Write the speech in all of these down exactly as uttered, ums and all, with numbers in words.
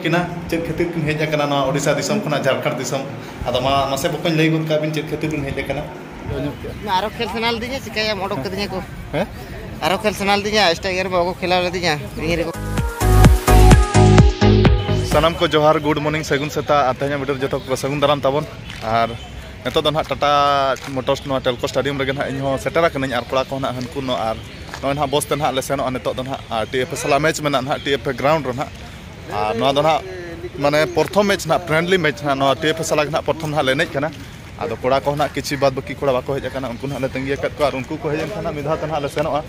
ᱠᱤᱱᱟ ᱪᱮᱫ ᱠᱷᱟᱹᱛᱤᱨ ᱠᱤᱱ ᱦᱮᱡ ᱟᱠᱟᱱᱟ ᱱᱚᱣᱟ ᱳᱰᱤᱥᱟ ᱫᱤᱥᱚᱢ ᱠᱷᱚᱱᱟᱜ ᱡᱷᱟᱲᱠᱷᱚᱸᱰ ᱫᱤᱥᱚᱢ? ᱟᱫᱚ ᱢᱟ ᱢᱟᱥᱮ ᱵᱚᱠᱚᱧ ᱞᱟᱹᱭ ᱜᱚᱫ ᱠᱟᱜ ᱵᱤᱱ ᱪᱮᱫ ᱠᱷᱟᱹᱛᱤᱨ ᱵᱤᱱ ᱦᱮᱡ ᱟᱠᱟᱱᱟ? ᱟᱨᱚ ᱠᱷᱮᱞ ᱥᱟᱱᱟ ᱞᱤᱫᱤᱧᱟ, ᱪᱤᱠᱟᱹᱭᱟᱢ, ᱚᱰᱚᱠ ᱠᱟᱹᱫᱤᱧᱟ ᱠᱚ᱾ ᱦᱮᱸ? ᱟᱨᱚ ᱠᱷᱮᱞ ᱥᱟᱱᱟ ᱞᱤᱫᱤᱧᱟ, ᱥᱴᱟᱭᱜᱟᱨ ᱵᱟᱠᱚ ᱠᱷᱮᱞᱟᱣ ᱞᱤᱫᱤᱧᱟ, ᱤᱧ ᱨᱮᱠᱚ ᱥᱟᱱᱟᱢ ᱠᱚ ᱡᱚᱦᱟᱨ, ᱜᱩᱰ ᱢᱚᱨᱱᱤᱝ, ᱥᱟᱹᱜᱩᱱ ᱥᱮᱛᱟᱜ᱾ ᱟᱨ ᱛᱮᱦᱮᱧᱟᱜ ᱵᱷᱤᱰᱤᱭᱳ ᱨᱮ ᱡᱚᱛᱚ ᱠᱚ ᱥᱟᱹᱜᱩᱱ ᱫᱟᱨᱟᱢ ᱛᱟᱵᱚᱱ᱾ ᱟᱨ ᱱᱤᱛᱚᱜ ᱫᱚ ᱱᱟᱦᱟᱜ ᱴᱟᱴᱟ ᱢᱳᱴᱚᱨᱥ ᱱᱚᱣᱟ ᱴᱮᱞᱠᱳ ᱥᱴᱮᱰᱤᱭᱟᱢ ᱨᱮᱜᱮ ᱱᱟᱦᱟᱜ ᱤᱧ ᱦᱚᱸ ᱥᱮᱴᱮᱨ ᱟᱠᱟᱱᱟᱹᱧ, ᱟᱨ ᱠᱚᱲᱟ ᱠᱚᱦᱚᱸ ᱱᱟᱦᱟᱜ ᱦᱟᱹᱱᱠᱩ ᱱᱚ-, ᱟᱨ ᱱᱚᱜᱼᱚᱭ ᱱᱟᱦᱟᱜ ᱵᱚᱥ ᱛᱮ ᱱᱟᱦᱟᱜ ᱞᱮ ᱥᱮᱱᱚᱜᱼᱟ ᱱᱤᱛᱚᱜ ᱫᱚ ᱱᱟᱦᱟᱜ, ᱟᱨ ᱴᱤ ᱮᱯᱷ ᱮ ᱥᱟᱞᱟ ᱢᱮᱪ ᱢᱮᱱᱟᱜᱼᱟ ᱱᱟᱦᱟᱜ ᱴᱤ ᱮᱯᱷ ᱮ ᱜᱨᱟᱣᱩᱱᱰ ᱨᱮ ᱱᱟᱦᱟᱜ᱾ ᱟᱨ ᱱᱚᱣᱟ ᱫᱚ ᱱᱟᱦᱟᱜ ᱢᱟᱱᱮ ᱯᱨᱚᱛᱷᱚᱢ ᱢᱮᱪ ᱱᱟᱦᱟᱜ, ᱯᱷᱨᱮᱱᱰᱞᱤ ᱢᱮᱪ ᱱᱟᱦᱟᱜ, ᱱᱚᱣᱟ ᱴᱤ ᱮᱯᱷ ᱮ ᱥᱟᱞᱟ ᱜᱮ ᱱᱟᱦᱟᱜ ᱯᱨᱚᱛᱷᱚᱢ ᱱᱟᱦᱟᱜ ᱞᱮ ᱮᱱᱮᱡ ᱠᱟᱱᱟ᱾ ᱟᱫᱚ ᱠᱚᱲᱟ ᱠᱚ ᱱᱟᱦᱟᱜ ᱠᱤᱪᱷᱩ ᱵᱟᱫ ᱵᱟᱹᱠᱤ ᱠᱚᱲᱟ ᱵᱟᱠᱚ ᱦᱮᱡ ᱟᱠᱟᱱᱟ, ᱩᱱᱠᱩ ᱱᱟᱦᱟᱜ ᱞᱮ ᱛᱟᱺᱜᱤ ᱟᱠᱟᱫ ᱠᱚᱣᱟ, ᱟᱨ ᱩᱱᱠᱩ ᱠᱚ ᱦᱮᱡ ᱮᱱ ᱠᱷᱟᱱ ᱱᱟᱦᱟᱜ ᱢᱤᱫ ᱫᱷᱟᱣ ᱛᱮ ᱱᱟᱦᱟᱜ ᱞᱮ ᱥᱮᱱᱚᱜᱼᱟ᱾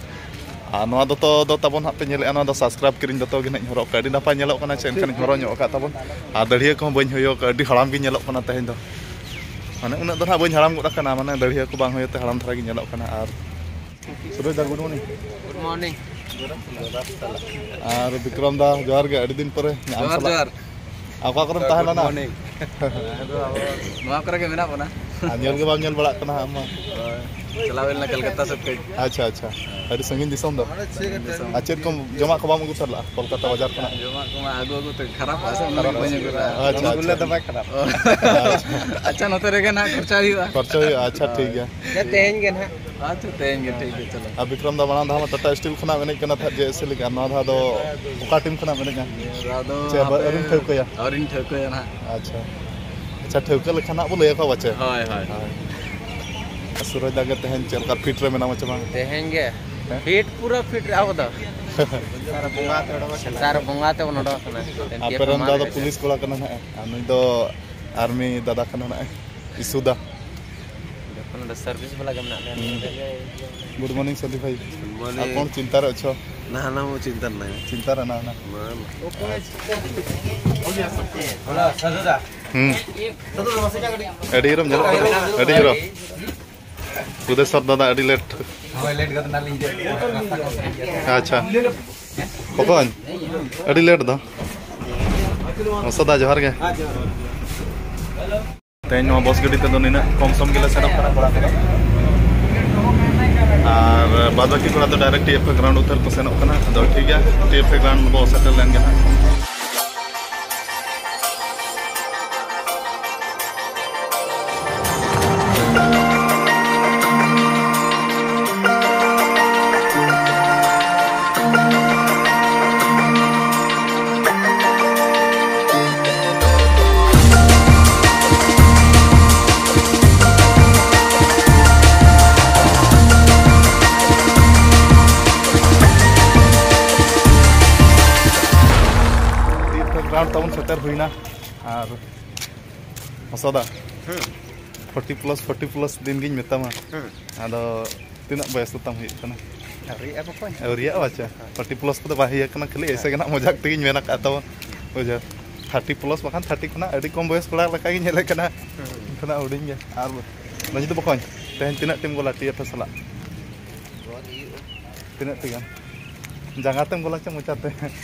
ᱟᱨ ᱱᱚᱣᱟ ᱫᱚᱛᱚ ᱫᱚ ᱛᱟᱵᱚᱱ ᱦᱟᱸᱜ ᱯᱮ ᱧᱮᱞᱮᱫᱼᱟ, ᱱᱚᱣᱟ ᱫᱚ ᱥᱟᱵᱥᱠᱨᱟᱭᱤᱵ ᱠᱤᱨᱤᱧ ᱫᱚᱛᱚ ᱜᱮ ᱱᱟᱦᱟᱜ ᱤᱧ ᱦᱚᱨᱚᱜ ᱠᱟᱜᱼᱟ᱾ ᱟᱹᱰᱤ ᱱᱟᱯᱟᱭ ᱧᱮᱞᱚᱜ ᱠᱟᱱᱟ, ᱪᱮᱫ ᱮᱱᱠᱷᱟᱱᱤᱧ ᱦᱚᱨᱚᱜ ᱧᱚᱜ ᱟᱠᱟᱫ ᱛᱟᱵᱚᱱ᱾ ᱟᱨ ᱫᱟᱹᱲᱦᱤᱭᱟᱹ ᱠᱚᱦᱚᱸ ᱵᱟᱹᱧ ᱦᱩᱭ ᱟᱠᱟᱫᱼᱟ, ᱟᱹᱰᱤ ᱦᱟᱲᱟᱢ ᱜᱤᱧ ᱧᱮᱞᱚᱜ ᱠᱟᱱᱟ ᱛᱮᱦᱮᱧ ᱫᱚ᱾ ᱢᱟᱱᱮ ᱩᱱᱟᱹᱜ ᱫᱚ ᱱᱟᱦᱟᱜ ᱵᱟᱹᱧ ᱦᱟᱲᱟᱢ ᱜᱚᱫ ᱟᱠᱟᱱᱟ, ᱢᱟᱱᱮ ᱫᱟᱹᱲᱦᱤᱭᱟᱹ ᱠᱚ ᱵᱟᱝ ᱦᱩᱭ ᱛᱮ ᱦᱟᱲᱟᱢ ᱫᱷᱟᱨᱟ ᱜᱤᱧ ᱧᱮᱞᱚᱜ ᱠᱟᱱᱟ᱾ ᱟᱨ ᱥᱩᱨᱮᱥ ᱫᱟ, ᱜᱩᱰ ᱢᱚᱨᱱᱤᱝ᱾ Good morning. ᱟᱨ ᱵᱤᱠᱨᱚᱢ ᱫᱟ, ᱡᱚᱦᱟᱨ ᱜᱮ, ᱟᱹᱰᱤ ᱫᱤᱱ ᱯᱚᱨᱮ ᱧᱟᱢ ᱡᱚᱦᱟᱨ, ᱥᱟᱞᱟᱜ᱾ ᱡᱚᱦᱟᱨ᱾ ᱟᱨ ᱚᱠᱟ ᱠᱚᱨᱮᱢ ᱛᱟᱦᱮᱸ ᱜᱩᱰ ᱞᱮᱱᱟ? ᱢᱚᱨᱱᱤᱝ᱾ ᱟᱫᱚ ᱟᱵᱚ ᱱᱚᱣᱟ ᱠᱚᱨᱮ ᱜᱮ ᱢᱮᱱᱟᱜ ᱵᱚᱱᱟ᱾ ᱟᱨ ᱧᱮᱞ ᱜᱮ ᱵᱟᱢ ᱧᱮᱞ ᱵᱟᱲᱟᱜ ᱠᱟᱱᱟ ᱟᱢ ᱢᱟ᱾ ᱦᱳᱭ᱾ ᱪᱟᱞᱟᱣ ᱦᱩᱭ ᱞᱮᱱᱟ ᱠᱟᱞᱠᱟᱛᱟ ᱥᱮᱫ ᱠᱟᱹᱡ᱾ ᱟᱪᱪᱷᱟ, ᱟᱪᱪᱷᱟ᱾ ᱟᱹᱰᱤ ᱥᱟᱺᱜᱤᱧ ᱫᱤᱥᱚᱢ ᱫᱚ᱾ ᱥᱟᱺᱜᱤᱧ ᱫᱤᱥᱚᱢ᱾ ᱟᱨ ᱪᱮᱫ ᱠᱚᱢ ᱡᱚᱢᱟᱜ ᱠᱚ ᱵᱟᱢ ᱟᱹᱜᱩ ᱛᱟᱨᱟ ᱞᱮᱫᱼᱟ ᱠᱳᱞᱠᱟᱛᱟ ᱵᱟᱡᱟᱨ ᱠᱷᱚᱱᱟᱜ? ᱡᱚᱢᱟᱜ ᱠᱚᱢᱟ ᱟᱹᱜᱩ ᱟᱹᱜᱩ ᱛᱮ ᱠᱷᱟᱨᱟᱯᱚᱜᱼᱟ ᱥᱮ, ᱚᱱᱟ ᱠᱷᱟᱨᱟᱯ ᱜᱮ ᱵᱟᱹᱧ ᱟᱹᱜᱩ ᱞᱮᱫᱼᱟ᱾ ᱟᱪᱪᱷᱟ, ᱟᱪᱪᱷᱟ᱾ ᱟᱪᱪᱷᱟ, ᱱᱚᱛᱮ ᱨᱮᱜᱮ ᱱᱟᱦᱟᱜ ᱠᱷᱚᱨᱪᱟ ᱦᱩᱭᱩᱜᱼᱟ᱾ ᱠᱷᱚᱨᱪᱟ ᱦᱩᱭᱩᱜᱼᱟ᱾ ᱟᱪᱪᱷᱟ, ᱴᱷᱤᱠ ᱜᱮᱭᱟ᱾ ᱛᱮᱦᱮᱧ ᱜᱮ ᱱᱟᱦᱟᱜ᱾ ᱟᱪᱪᱷᱟ, ᱛᱮᱦᱮᱧ ᱜᱮ ᱴᱷᱤᱠ ᱜᱮ, ᱪᱚᱞᱚ᱾ ᱟᱨ ᱵᱤᱠᱨᱚᱢ ᱫᱟ, ᱢᱟᱲᱟᱝ ᱫᱷᱟᱣ ᱢᱟ ᱴᱟᱴᱟ ᱥᱴᱤᱞ ᱠᱷᱚᱱᱟᱜ ᱮᱱᱮᱡ ᱠᱟᱱᱟ ᱛᱟᱦᱮᱸᱫ ᱡᱮ ᱮᱥ ᱥᱤ ᱞᱤᱜᱽ, ᱟᱨ ᱱᱚᱣᱟ ᱫᱷᱟᱣ ᱫᱚ ᱚᱠᱟ ᱴᱤᱢ ᱠᱷᱚᱱᱟᱜ ᱮᱱᱮᱡᱼᱟ? ᱱᱚᱣᱟ ᱫᱚ ᱪᱮ ᱦᱟᱯᱮ ᱟᱹᱣᱨᱤᱢ ᱴᱷᱟᱹᱣᱠᱟᱹᱭᱟ? ᱟᱹᱣᱨᱤᱧ ᱴᱷᱟᱹᱣᱠᱟᱹᱭᱟ ᱱᱟᱦᱟᱜ᱾ ᱟᱪᱪᱷᱟ, ᱟᱪᱪᱷᱟ, ᱴᱷᱟᱹᱣᱠᱟᱹ ᱞᱮᱠᱷᱟᱱ ᱦᱟᱸᱜ ᱵᱚ ᱞᱟᱹᱭ ᱟᱠᱚᱣᱟ ᱯᱟᱪᱮ᱾ ᱦᱳᱭ, ᱦᱳᱭ᱾ ᱦᱳᱭ᱾ ᱟᱨ ᱥᱩᱨᱚᱡᱽ ᱫᱟ ᱜᱮ ᱛᱮᱦᱮᱧ ᱪᱮᱫ ᱞᱮᱠᱟ ᱯᱷᱤᱴ ᱨᱮ ᱢᱮᱱᱟᱢᱟ ᱪᱮ ᱵᱟᱝ? ᱛᱮᱦᱮᱧ ᱜᱮ? ᱦᱮᱸ? ᱯᱷᱤᱴ, ᱯᱩᱨᱟᱹ ᱯᱷᱤᱴ ᱨᱮ ᱟᱵᱚ ᱫᱚ᱾ ᱥᱮᱛᱟᱜ ᱨᱮ ᱵᱚᱸᱜᱟ ᱛᱮ ᱚᱰᱚᱠ ᱟᱠᱟᱱᱟ᱾ ᱥᱮᱛᱟᱜ ᱨᱮ ᱵᱚᱸᱜᱟ ᱛᱮᱵᱚᱱ ᱚᱰᱚᱠ ᱟᱠᱟᱱᱟ᱾ ᱟᱯᱮ ᱨᱮᱱ ᱫᱟ ᱫᱚ ᱯᱩᱞᱤᱥ ᱠᱚᱲᱟ ᱠᱟᱱᱟ ᱱᱟᱦᱟᱜ, ᱟᱨ ᱱᱩᱭ ᱫᱚ ᱟᱨᱢᱤ ᱫᱟᱫᱟ ᱠᱟᱱᱟ ᱱᱟᱦᱟᱜ, ᱤᱥᱩ ᱫᱟ᱾ ᱡᱚᱠᱷᱚᱱ ᱚᱸᱰᱮ ᱥᱟᱨᱵᱷᱤᱥ ᱵᱟᱞᱟ ᱜᱮ ᱢᱮᱱᱟᱜ ᱞᱮᱭᱟ, ᱦᱩᱸ᱾ ᱱᱚᱰᱮ ᱜᱮ ᱤᱭᱟᱹ ᱢᱮᱱᱟᱜ ᱞᱮᱭᱟ᱾ ᱜᱩᱰ ᱢᱚᱨᱱᱤᱝ ᱥᱟᱫᱤ ᱵᱷᱟᱭ᱾ Good morning. ᱟᱨ ᱠᱚᱱ ᱪᱤᱱᱛᱟ ᱨᱮ ᱚᱪᱷᱚ? ᱱᱟᱦᱟ ᱱᱟ ᱢᱩ ᱪᱤᱱᱛᱟ ᱨᱮ ᱱᱟᱦᱟ᱾ ᱪᱤᱱᱛᱟ ᱨᱮ ᱱᱟᱦᱟ ᱱᱟ᱾ ᱢᱟ, ᱢᱟ᱾ ᱦᱩᱸ᱾ ᱟᱹᱰᱤ ᱦᱤᱨᱚᱢ ᱧᱮᱞᱚᱜ ᱠᱟᱱᱟ᱾ ᱟᱹᱰᱤ ᱦᱤᱨᱚᱢ᱾ ᱩᱫᱮᱥᱚᱨ ᱫᱟᱫᱟ ᱟᱹᱰᱤ ᱞᱮᱴ᱾ ᱦᱳᱭ, ᱞᱮᱴ ᱠᱟᱛᱮ ᱱᱟᱜ ᱞᱤᱧ ᱦᱤᱡᱩᱜ ᱠᱟᱱᱟ᱾ ᱟᱪᱪᱷᱟ᱾ ᱵᱚᱠᱚᱧ, ᱟᱹᱰᱤ ᱞᱮᱴ ᱫᱚ᱾ ᱢᱚᱥᱚᱫᱟ, ᱡᱚᱦᱟᱨ ᱜᱮ᱾ ᱛᱮᱦᱮᱧ ᱱᱚᱣᱟ ᱵᱚᱥ ᱜᱟᱹᱰᱤ ᱛᱮᱫᱚ ᱱᱤᱱᱟᱹᱜ ᱠᱚᱢ ᱥᱚᱢ ᱜᱮᱞᱮ ᱥᱮᱱᱚᱜ ᱠᱟᱱᱟ ᱠᱚᱲᱟ ᱠᱚᱫᱚ᱾ ᱟᱨ ᱵᱟᱫ ᱵᱟᱹᱠᱤ ᱠᱚᱲᱟ ᱫᱚ ᱰᱟᱭᱨᱮᱠᱴ ᱴᱤ ᱮᱯᱷ ᱮ ᱜᱨᱟᱣᱩᱱᱰ ᱩᱛᱟᱹᱨ ᱠᱚ ᱥᱮᱱᱚᱜ ᱠᱟᱱᱟ᱾ ᱟᱫᱚ ᱴᱷᱤᱠ ᱜᱮᱭᱟ, ᱴᱤ ᱮᱯᱷ ᱮ ᱜᱨᱟᱣᱩᱱᱰ ᱵᱚ ᱥᱮᱴᱮᱨ ᱞᱮᱱ ᱜᱮ ᱦᱟᱸᱜ᱾ ᱛᱟᱵᱚᱱ ᱥᱮᱴᱮᱨ ᱦᱩᱭᱱᱟ᱾ ᱟᱨ ᱦᱟᱥᱟᱫᱟ, ᱯᱷᱳᱨᱴᱤ ᱯᱞᱟᱥ, ᱯᱷᱳᱨᱴᱤ ᱯᱞᱟᱥ ᱫᱤᱱ ᱜᱤᱧ ᱢᱮᱛᱟᱢᱟ᱾ ᱟᱫᱚ ᱛᱤᱱᱟᱹᱜ ᱵᱚᱭᱮᱥ ᱫᱚ ᱛᱟᱢ ᱦᱩᱭᱩᱜ ᱠᱟᱱᱟ? ᱟᱹᱣᱨᱤᱭᱟᱜᱼᱟ ᱵᱚᱠᱚᱧ᱾ ᱟᱹᱣᱨᱤᱭᱟᱜᱼᱟ ᱵᱟᱪᱟ᱾ ᱯᱷᱳᱨᱴᱤ ᱯᱞᱟᱥ ᱠᱚᱫᱚ ᱵᱟᱭ ᱦᱩᱭ ᱟᱠᱟᱱᱟ, ᱠᱷᱟᱹᱞᱤ ᱮᱭᱥᱮ ᱜᱮ ᱱᱟᱜ ᱢᱚᱡᱟᱠ ᱛᱮᱜᱮᱧ ᱢᱮᱱ ᱟᱠᱟᱫ ᱛᱟᱵᱚᱱ᱾ ᱵᱩᱡᱷᱟᱹᱣ, ᱛᱷᱟᱨᱴᱤ ᱯᱞᱟᱥ ᱵᱟᱠᱷᱟᱱ ᱛᱷᱟᱨᱴᱤ ᱠᱷᱚᱱᱟᱜ ᱟᱹᱰᱤ ᱠᱚᱢ ᱵᱚᱭᱮᱥ ᱠᱚᱲᱟ ᱞᱮᱠᱟᱜᱮ ᱧᱮᱞᱮᱫ ᱠᱟᱱᱟ᱾ ᱠᱷᱚᱱᱟᱜ ᱦᱩᱰᱤᱧ ᱜᱮ᱾ ᱟᱨ ᱢᱟᱹᱡᱷᱤ ᱫᱚ ᱵᱚᱠᱚᱧ, ᱛᱮᱦᱮᱧ ᱛᱤᱱᱟᱹᱜ ᱴᱤᱢ ᱜᱳᱞᱟ ᱴᱤ ᱮᱯᱷ ᱮ ᱥᱟᱞᱟᱜ? ᱛᱤᱱᱟᱹᱜ ᱴᱤ ᱜᱟᱱ? ᱡᱟᱸᱜᱟ ᱛᱮᱢ ᱜᱳᱞᱟ ᱪᱮ ᱢᱚᱪᱟᱛᱮ?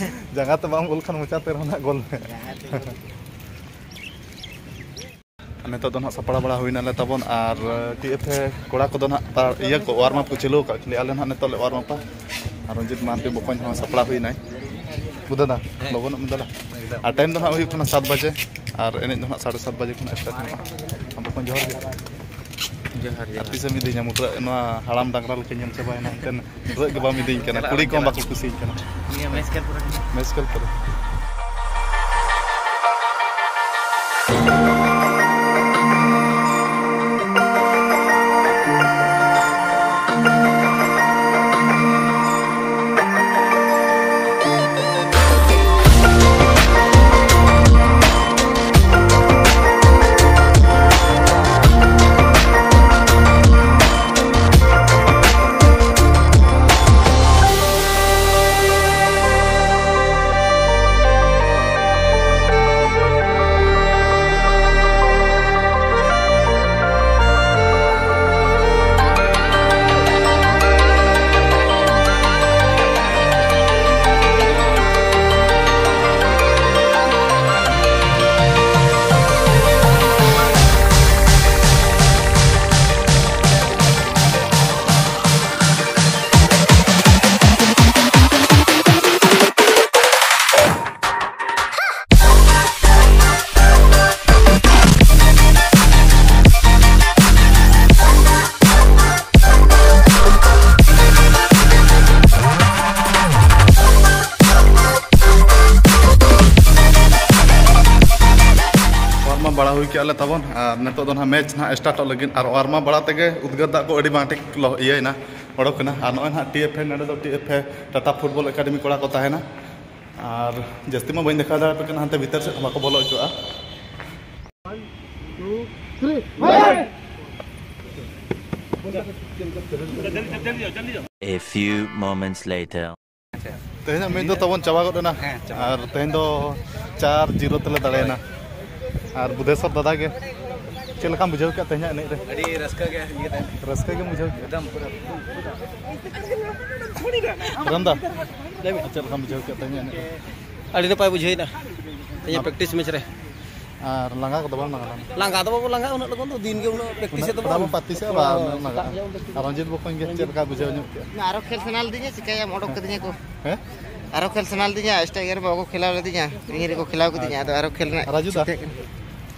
ᱡᱟᱸᱜᱟ ᱛᱮ ᱵᱟᱢ ᱜᱳᱞ ᱠᱷᱟᱱ ᱢᱚᱪᱟᱛᱮ ᱨᱮᱦᱚᱸ ᱱᱟᱜ ᱜᱳᱞ ᱢᱮ᱾ ᱱᱤᱛᱚᱜ ᱫᱚ ᱱᱟᱦᱟᱜ ᱥᱟᱯᱲᱟᱣ ᱵᱟᱲᱟ ᱦᱩᱭᱱᱟᱞᱮ ᱛᱟᱵᱚᱱ, ᱟᱨ ᱴᱤ ᱮᱯᱷ ᱮ ᱠᱚᱲᱟ ᱠᱚᱫᱚ ᱱᱟᱦᱟᱜ ᱛᱟ-, ᱤᱭᱟᱹ ᱠᱚ ᱳᱣᱟᱨᱢ ᱟᱯ ᱠᱚ ᱪᱟᱹᱞᱩ ᱟᱠᱟᱫ, ᱠᱷᱟᱹᱞᱤ ᱟᱞᱮ ᱱᱟᱦᱟᱜ ᱱᱤᱛᱚᱜ ᱞᱮ ᱳᱣᱟᱨᱢ ᱟᱯᱟ᱾ ᱟᱨ ᱨᱚᱧᱡᱤᱛ ᱢᱟᱱᱰᱤ ᱵᱚᱠᱚᱧ ᱦᱚᱸ ᱥᱟᱯᱲᱟᱣ ᱦᱩᱭᱱᱟᱭ᱾ ᱵᱩᱫᱷᱟᱹ ᱫᱟ, ᱞᱚᱜᱚᱱᱚᱜ ᱢᱮ ᱫᱟᱫᱟ᱾ ᱟᱨ ᱴᱟᱭᱤᱢ ᱫᱚ ᱱᱟᱦᱟᱜ ᱦᱩᱭᱩᱜ ᱠᱟᱱᱟ ᱥᱟᱛ ᱵᱟᱡᱮ, ᱟᱨ ᱮᱱᱮᱡ ᱫᱚ ᱱᱟᱦᱟᱜ ᱥᱟᱲᱮ ᱥᱟᱛ ᱵᱟᱡᱮ ᱠᱷᱚᱱ ᱥᱴᱟᱨᱴ ᱦᱩᱭᱩᱜᱼᱟ᱾ ᱟᱢ ᱵᱚᱠᱚᱧ ᱡᱚᱦᱟᱨ ᱜᱮ᱾ ᱡᱚᱦᱟᱨ, ᱟᱨ ᱡᱚᱦᱟᱨ᱾ ᱛᱤᱥᱮᱢ ᱤᱫᱤᱧᱟ ᱢᱩᱴᱨᱟᱹ ᱱᱚᱣᱟ ᱦᱟᱲᱟᱢ ᱰᱟᱝᱨᱟ ᱞᱮᱠᱟ ᱧᱮᱞ ᱪᱟᱵᱟᱭᱮᱱᱟ ᱮᱱᱛᱮᱫ? ᱩᱱᱟᱹᱜ ᱜᱮ ᱵᱟᱢ ᱤᱫᱤᱧ ᱠᱟᱱᱟ, ᱪᱟᱞᱟᱜ ᱠᱩᱲᱤ ᱟᱹᱧ, ᱠᱚᱦᱚᱸ ᱪᱟᱞᱟᱜ ᱵᱟᱠᱚ ᱠᱩᱥᱤᱭᱟᱹᱧ ᱠᱟᱱᱟ᱾ ᱱᱤᱭᱟᱹ ᱢᱮᱥ ᱠᱷᱮᱞ ᱯᱚᱨᱮ᱾ ᱢᱮᱥ ᱠᱷᱮᱞ ᱯᱚᱨᱮ᱾ ᱳᱣᱟᱨᱢ ᱟᱯ ᱵᱟᱲᱟ ᱦᱩᱭ ᱠᱮᱜᱼᱟ ᱞᱮ ᱛᱟᱵᱚᱱ, ᱟᱨ ᱱᱤᱛᱚᱜ ᱫᱚ ᱱᱟᱦᱟᱜ ᱢᱮᱪ ᱱᱟᱦᱟᱜ ᱥᱴᱟᱨᱴᱚᱜ ᱞᱟᱹᱜᱤᱫ, ᱟᱨ ᱳᱣᱟᱨᱢ ᱟᱯ ᱵᱟᱲᱟ ᱛᱮᱜᱮ ᱩᱫᱽᱜᱟᱹᱨ ᱫᱟᱜ ᱠᱚ ᱟᱹᱰᱤ ᱵᱟᱝ ᱴᱷᱤᱠ ᱞᱚ-, ᱤᱭᱟᱹᱭᱮᱱᱟ, ᱚᱰᱚᱠ ᱮᱱᱟ᱾ ᱟᱨ ᱱᱚᱜᱼᱚᱭ ᱱᱟᱦᱟᱜ ᱴᱤ ᱮᱯᱷ ᱮ, ᱱᱚᱰᱮ ᱫᱚ T F A Tata football academy ᱠᱚᱲᱟ ᱠᱚ ᱛᱟᱦᱮᱱᱟ᱾ ᱟᱨ ᱡᱟᱹᱥᱛᱤ ᱢᱟ ᱵᱟᱹᱧ ᱫᱮᱠᱷᱟᱣ ᱫᱟᱲᱮᱭᱟᱯᱮ ᱠᱟᱱᱟ, ᱦᱟᱱᱛᱮ ᱵᱷᱤᱛᱟᱹᱨ ᱥᱮᱫ ᱵᱟᱠᱚ ᱵᱚᱞᱚ ᱦᱚᱪᱚᱣᱟᱜᱼᱟ᱾ A few moments later. ᱛᱮᱦᱮᱧᱟᱜ ᱢᱮᱪ ᱫᱚ ᱛᱟᱵᱚᱱ ᱪᱟᱵᱟ ᱜᱚᱫ ᱮᱱᱟ᱾ ᱦᱮᱸ, ᱪᱟᱵᱟ᱾ ᱟᱨ ᱛᱮᱦᱮᱧ ᱫᱚ ᱪᱟᱨ ᱡᱤᱨᱳ ᱛᱮᱞᱮ ᱫᱟᱲᱮᱭᱮᱱᱟ᱾ ᱟᱨ ᱵᱩᱫᱷᱮᱥᱚᱨ ᱫᱟᱫᱟ ᱜᱮ, ᱪᱮᱫ ᱞᱮᱠᱟᱢ ᱵᱩᱡᱷᱟᱹᱣ ᱠᱮᱫ ᱛᱮᱦᱮᱧᱟᱜ ᱮᱱᱮᱡ ᱨᱮ? ᱟᱹᱰᱤ ᱨᱟᱹᱥᱠᱟᱹ ᱜᱮ ᱤᱭᱟᱹ ᱛᱟᱦᱮᱸ᱾ ᱨᱟᱹᱥᱠᱟᱹ ᱜᱮᱢ ᱵᱩᱡᱷᱟᱹᱣ ᱠᱮᱫᱟ? ᱮᱠᱫᱚᱢ ᱯᱩᱨᱟᱹ᱾ ᱨᱟᱢ ᱫᱟ, ᱞᱟᱹᱭ ᱢᱮ᱾ ᱪᱮᱫ ᱞᱮᱠᱟᱢ ᱵᱩᱡᱷᱟᱹᱣ ᱠᱮᱫ ᱛᱮᱦᱮᱧᱟᱜ ᱮᱱᱮᱡ ᱨᱮ? ᱟᱹᱰᱤ ᱱᱟᱯᱟᱭ ᱵᱩᱡᱷᱟᱹᱣ ᱮᱱᱟ ᱛᱮᱦᱮᱧᱟᱜ ᱯᱨᱮᱠᱴᱤᱥ ᱢᱮᱪ ᱨᱮ᱾ ᱟᱨ ᱞᱟᱸᱜᱟ ᱠᱚᱫᱚ ᱵᱟᱢ ᱞᱟᱸᱜᱟ ᱞᱮᱱᱟ? ᱞᱟᱸᱜᱟ ᱫᱚ ᱵᱟᱵᱚ ᱞᱟᱸᱜᱟᱜᱼᱟ ᱩᱱᱟᱹᱜ ᱞᱚᱜᱚᱱ ᱫᱚ, ᱫᱤᱱ ᱜᱮ ᱩᱱᱟᱹᱜ ᱯᱨᱮᱠᱴᱤᱥ ᱩᱱᱟᱹᱜ ᱮᱫ ᱛᱷᱚᱲᱟ ᱛᱟᱵᱚᱱ᱾ ᱵᱚᱱ ᱯᱨᱮᱠᱴᱤᱥᱮᱫᱼᱟ, ᱵᱟᱢ ᱞᱟᱸᱜᱟᱜᱼᱟ? ᱟᱨ ᱨᱚᱧᱡᱤᱛ ᱵᱚᱠᱚᱧ ᱜᱮ ᱪᱮᱫ ᱞᱮᱠᱟ ᱵᱩᱡᱷᱟᱹᱣ ᱧᱚᱜ ᱠᱮᱫᱼᱟ? ᱟᱨᱚ ᱠᱷᱮᱞ ᱥᱟᱱᱟ ᱞᱤᱫᱤᱧᱟ, ᱪᱤᱠᱟᱹᱭᱟᱢ, ᱚᱰᱚᱠ ᱠᱟᱹᱫᱤᱧᱟ ᱠᱚ᱾ ᱦᱮᱸ? ᱟᱨᱚ ᱠᱷᱮᱞ ᱥᱟᱱᱟ ᱞᱤᱫᱤᱧᱟ, ᱥᱴᱟᱭᱜᱟᱨ ᱵᱟᱠᱚ ᱠᱷᱮᱞᱟᱣ ᱞᱤᱫᱤᱧᱟ, ᱤᱧ ᱨᱮᱠᱚ ᱠᱷᱮᱞᱟᱣ ᱠᱤᱫᱤᱧᱟ, ᱟᱫᱚ ᱟᱨᱚ ᱠᱷᱮᱞ ᱨᱮᱱᱟᱜ ᱨᱟᱡᱩ ᱫᱟ, ᱪᱤᱱᱛᱟᱹ ᱠᱟᱱᱟ᱾